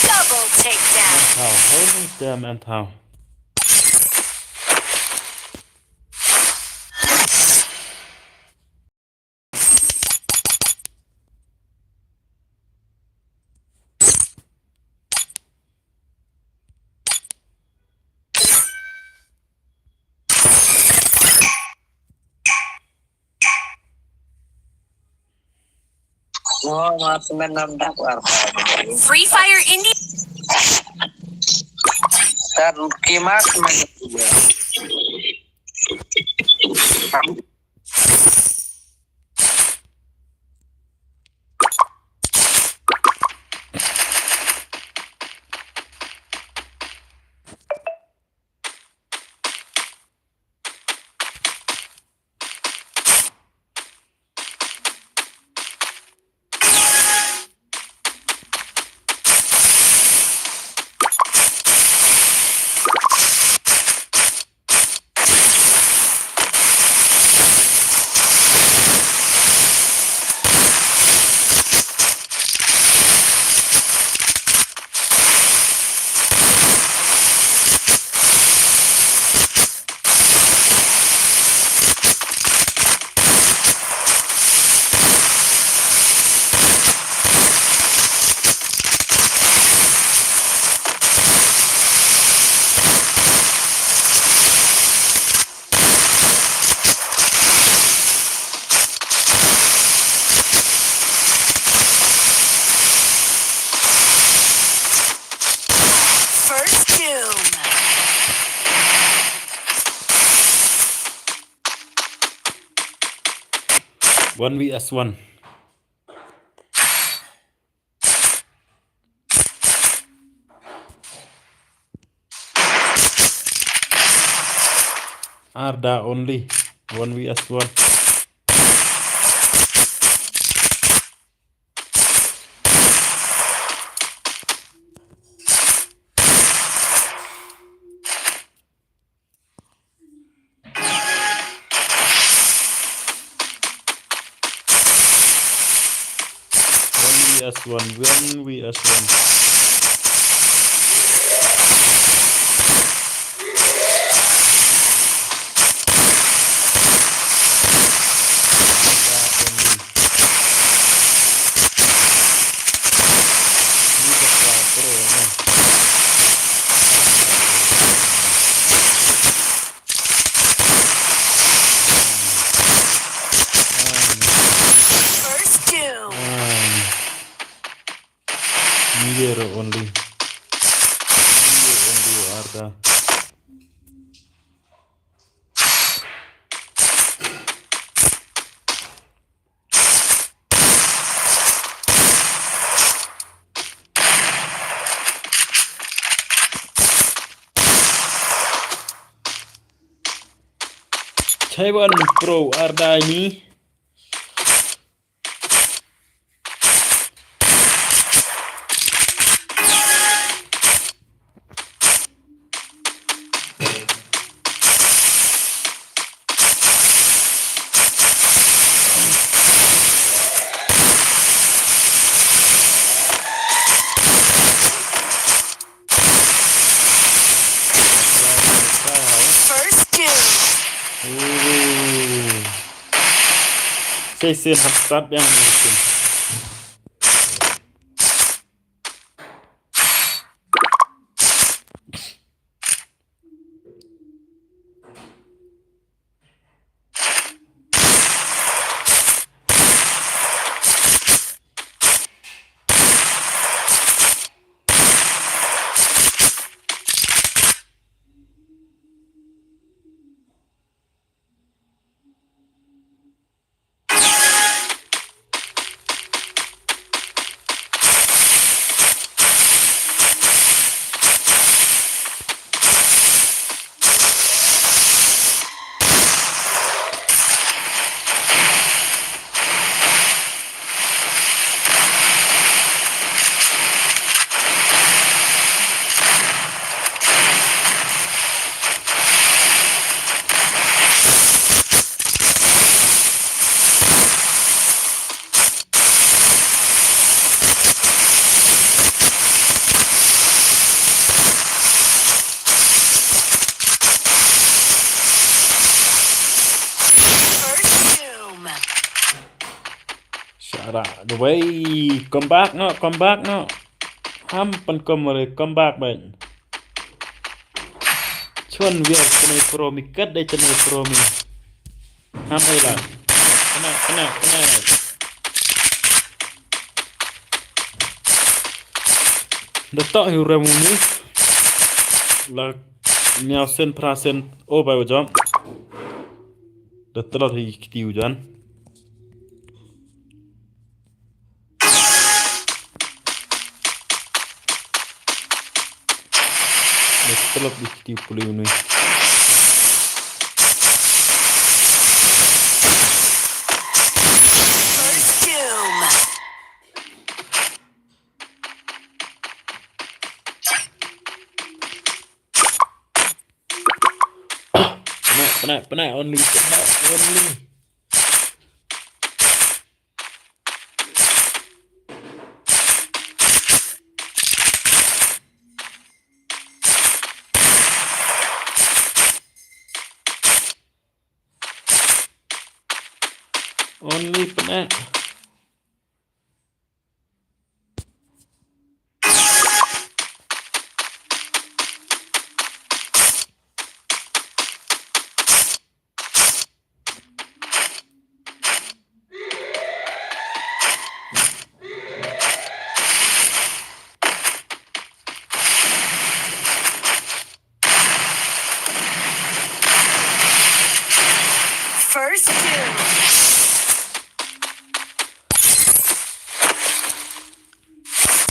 Double takedown. Mantau. Holy damn, mantau. Free Fire India. Tar ki mas men. One v s one. Arda only. One v s one. One v s one, one v s one. First kill. Mirror only. Mirror only, Arda. Taiwan Pro Arda ini. First kill. Ooh. Sei sen hap sat yang mungkin. Shut up, Dubai. Come back no, come back no. Ham pan come re, come back back. Chon wir tene pro mi kat dai tene pro mi. Ham ai la. Kena, kena, kena. Da toh hi u rem u ni. La niaw sen phra sen o bai u jam. Da tlot hi kti u jan. Let's pull up this stupid unit. First kill. Penat, penat, penat. Only, penat, only. Only penat. First kill.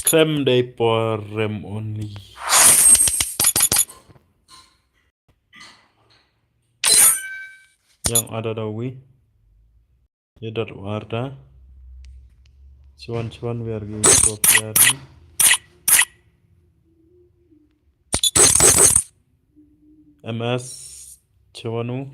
Krem dei por rem only. Yang ada dawi. Ye dot warda. Chuan chuan wer gi ko piar ni. M S chuanu.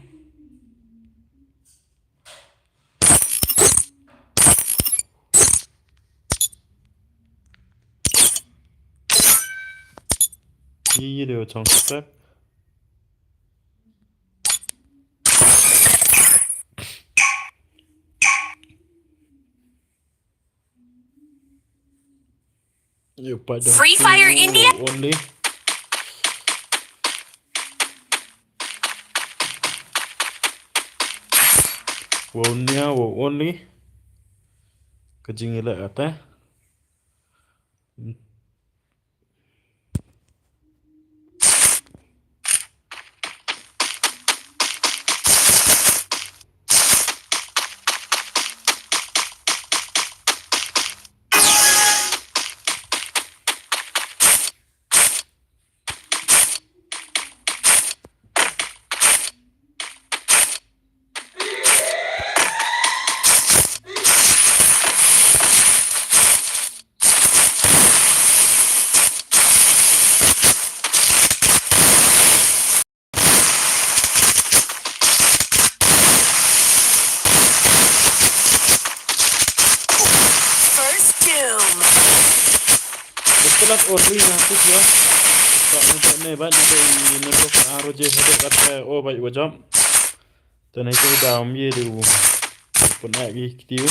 Yi yi deo chong step. Free Fire India? Only. Wow nia wow only. Ka jingïaleh ata. First doom. Betul lah, ori nanti ya. Tak untuk ne, baik nanti ini tu, ah, roje, ada kata, oh, baik, wajib. Tena itu dah ambil dulu. Pun nak pergi kecil.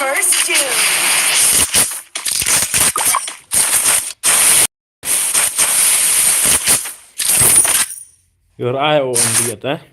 First doom. Your eye on the other.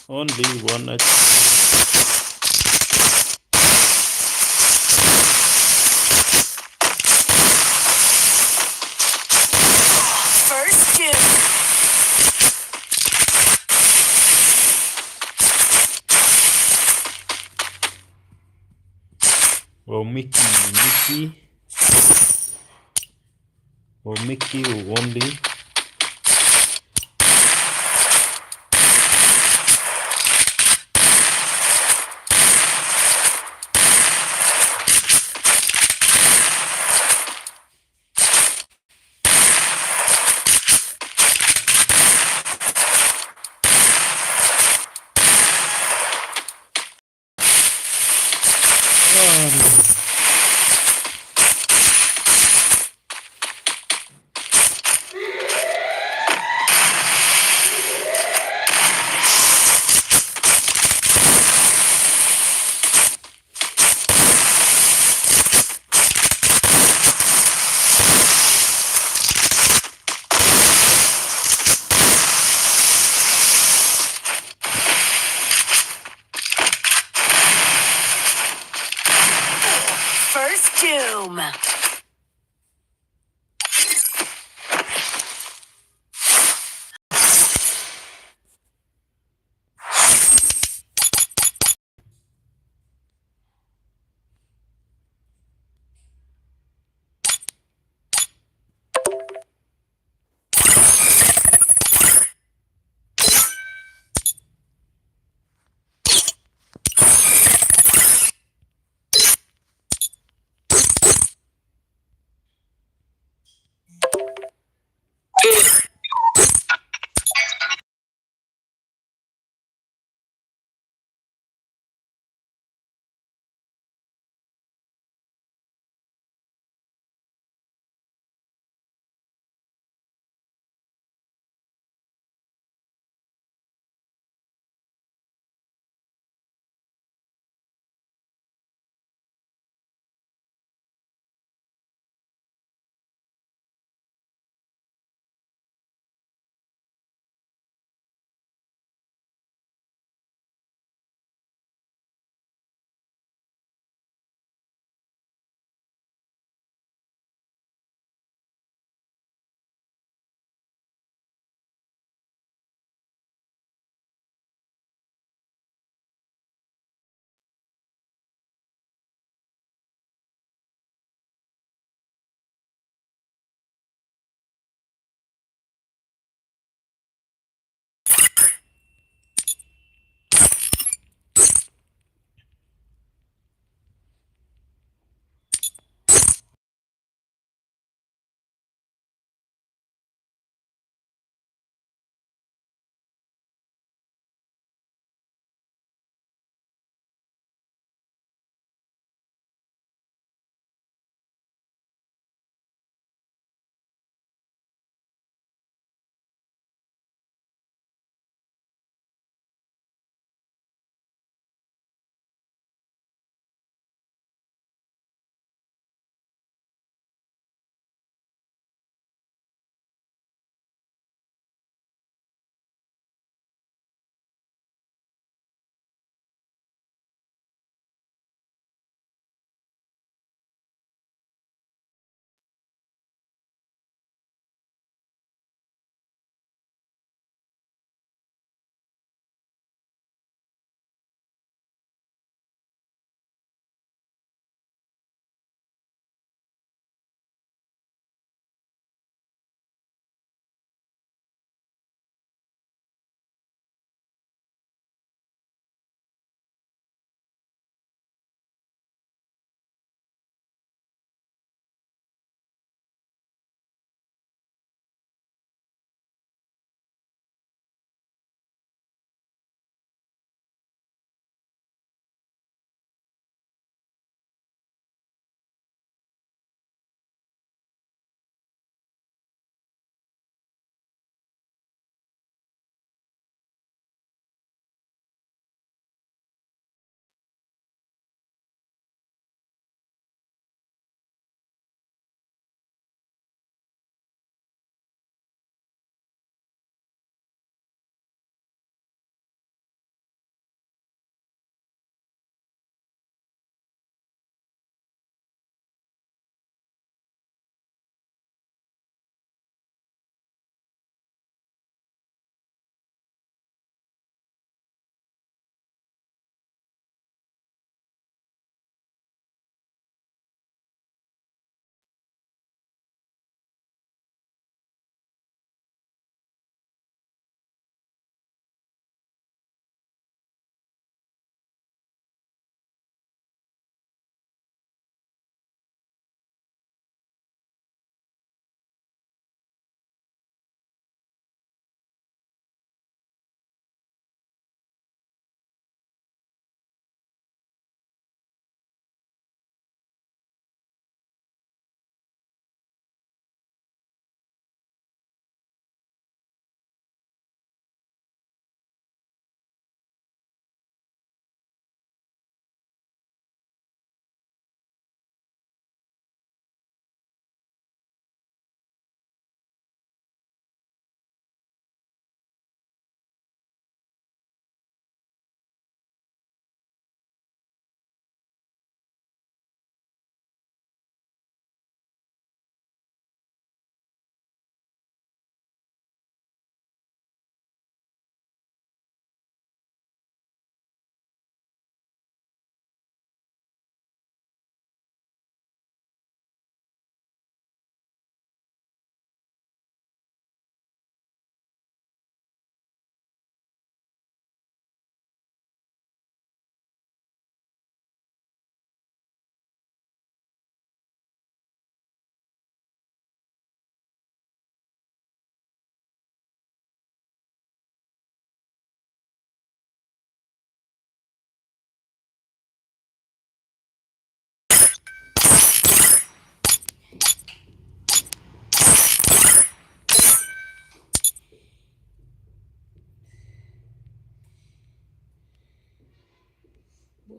Only one H P. First kill. Oh, Mickey, Mickey. Oh, Mickey, oh, only.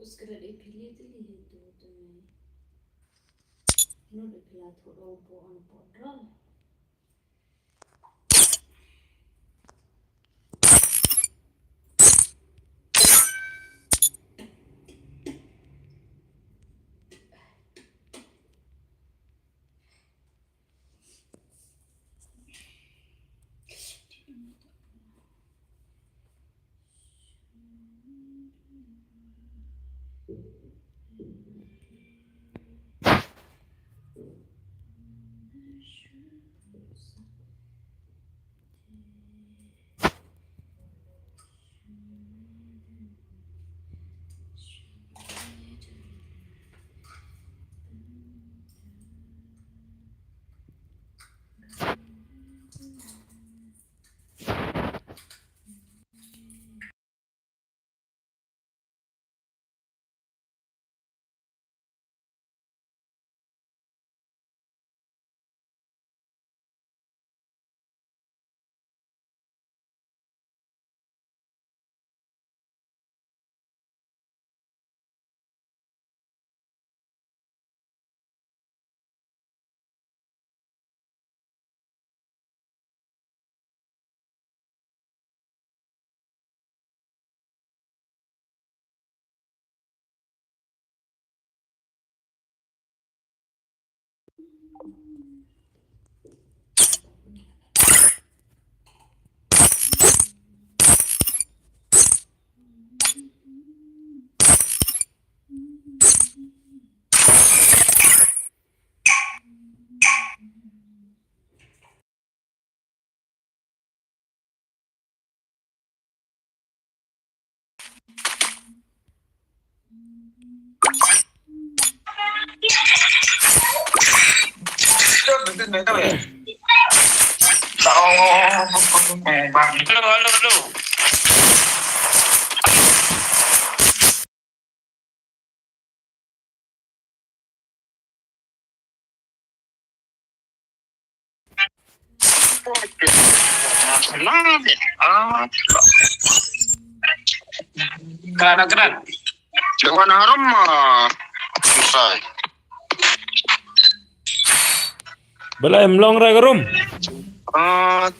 Us kret e pili tili hintu tu me. Ino de pila tu do bo an bo dral. Hello, hello, hello. Kana kana. Jangan harum, ah, susah. Balei em long re ka room? Ah,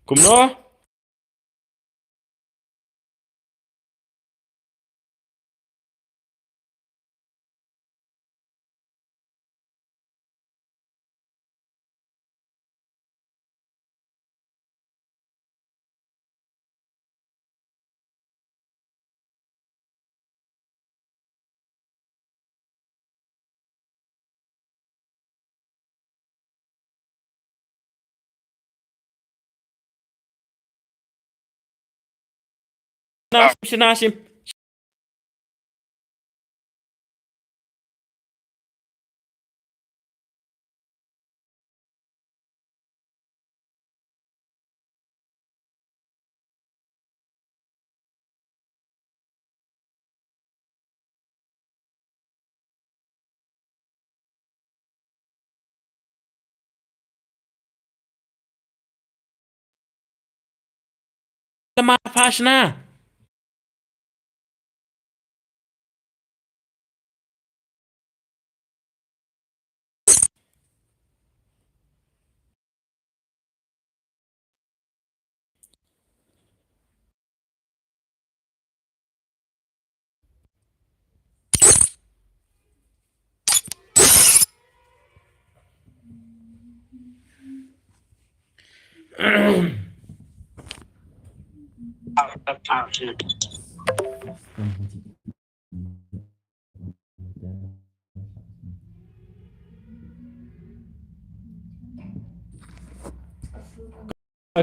Kumno? Na shim, na shim. Tama pashna.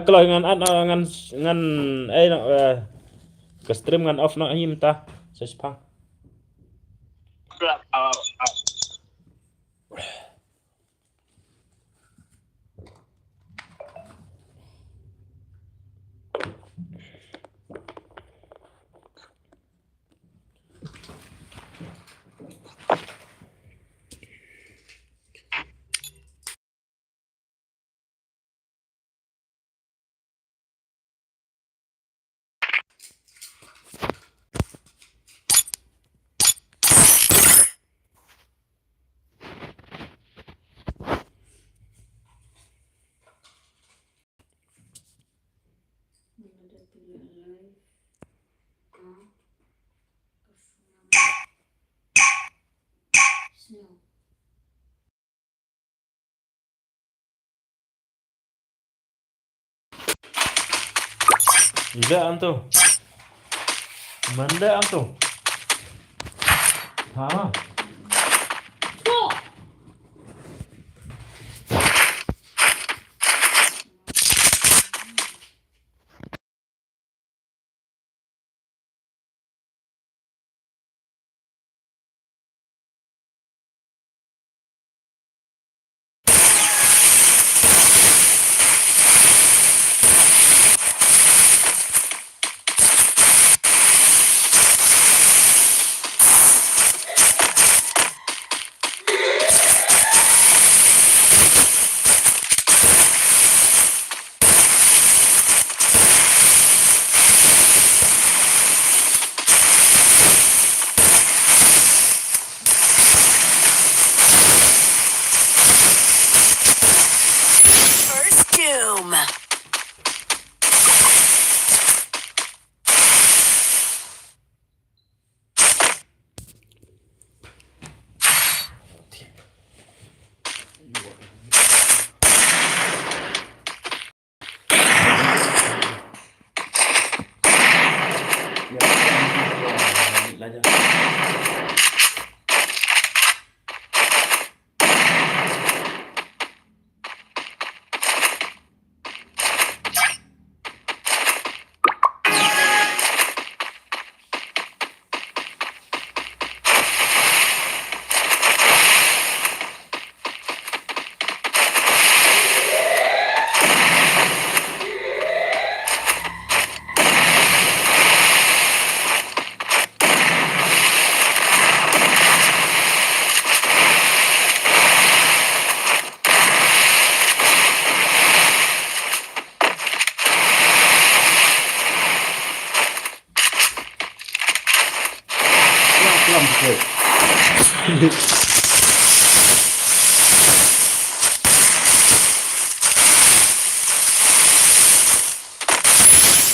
Kloi ngan, ngan, ngan, eh, ka stream ngan off noh hi mynta. Sa shipang. Ida anto. Manda anto. Ha. First Doom.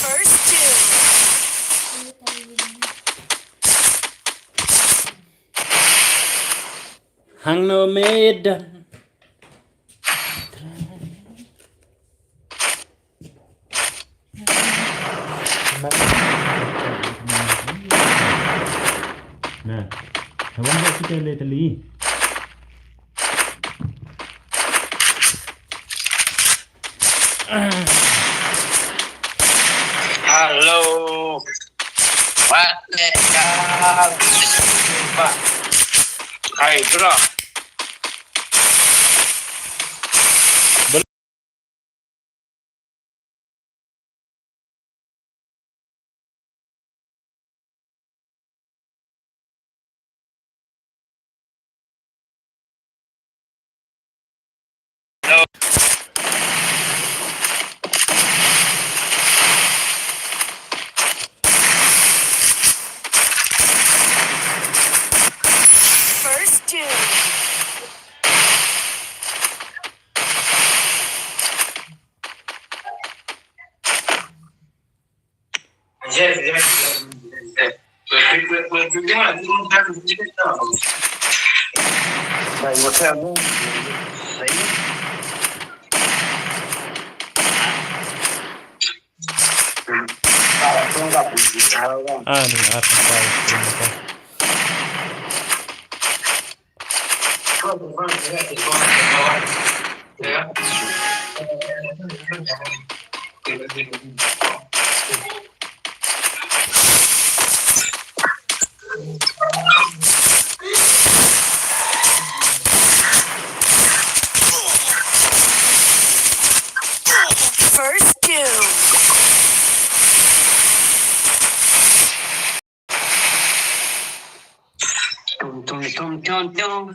First Doom. Hangno medan. Na, hawang ba kita le tali. Hello. What the hell? Hai, bro. First Doom. Ah, ni, ah, tempat, tempat. First Doom. Tum, tum, tum, tum, tum.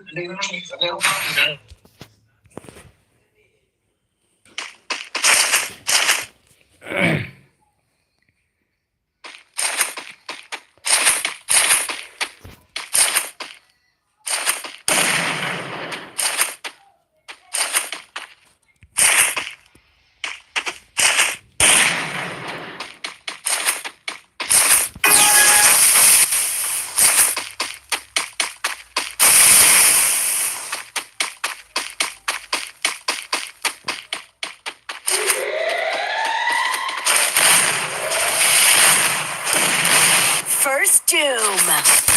Stew.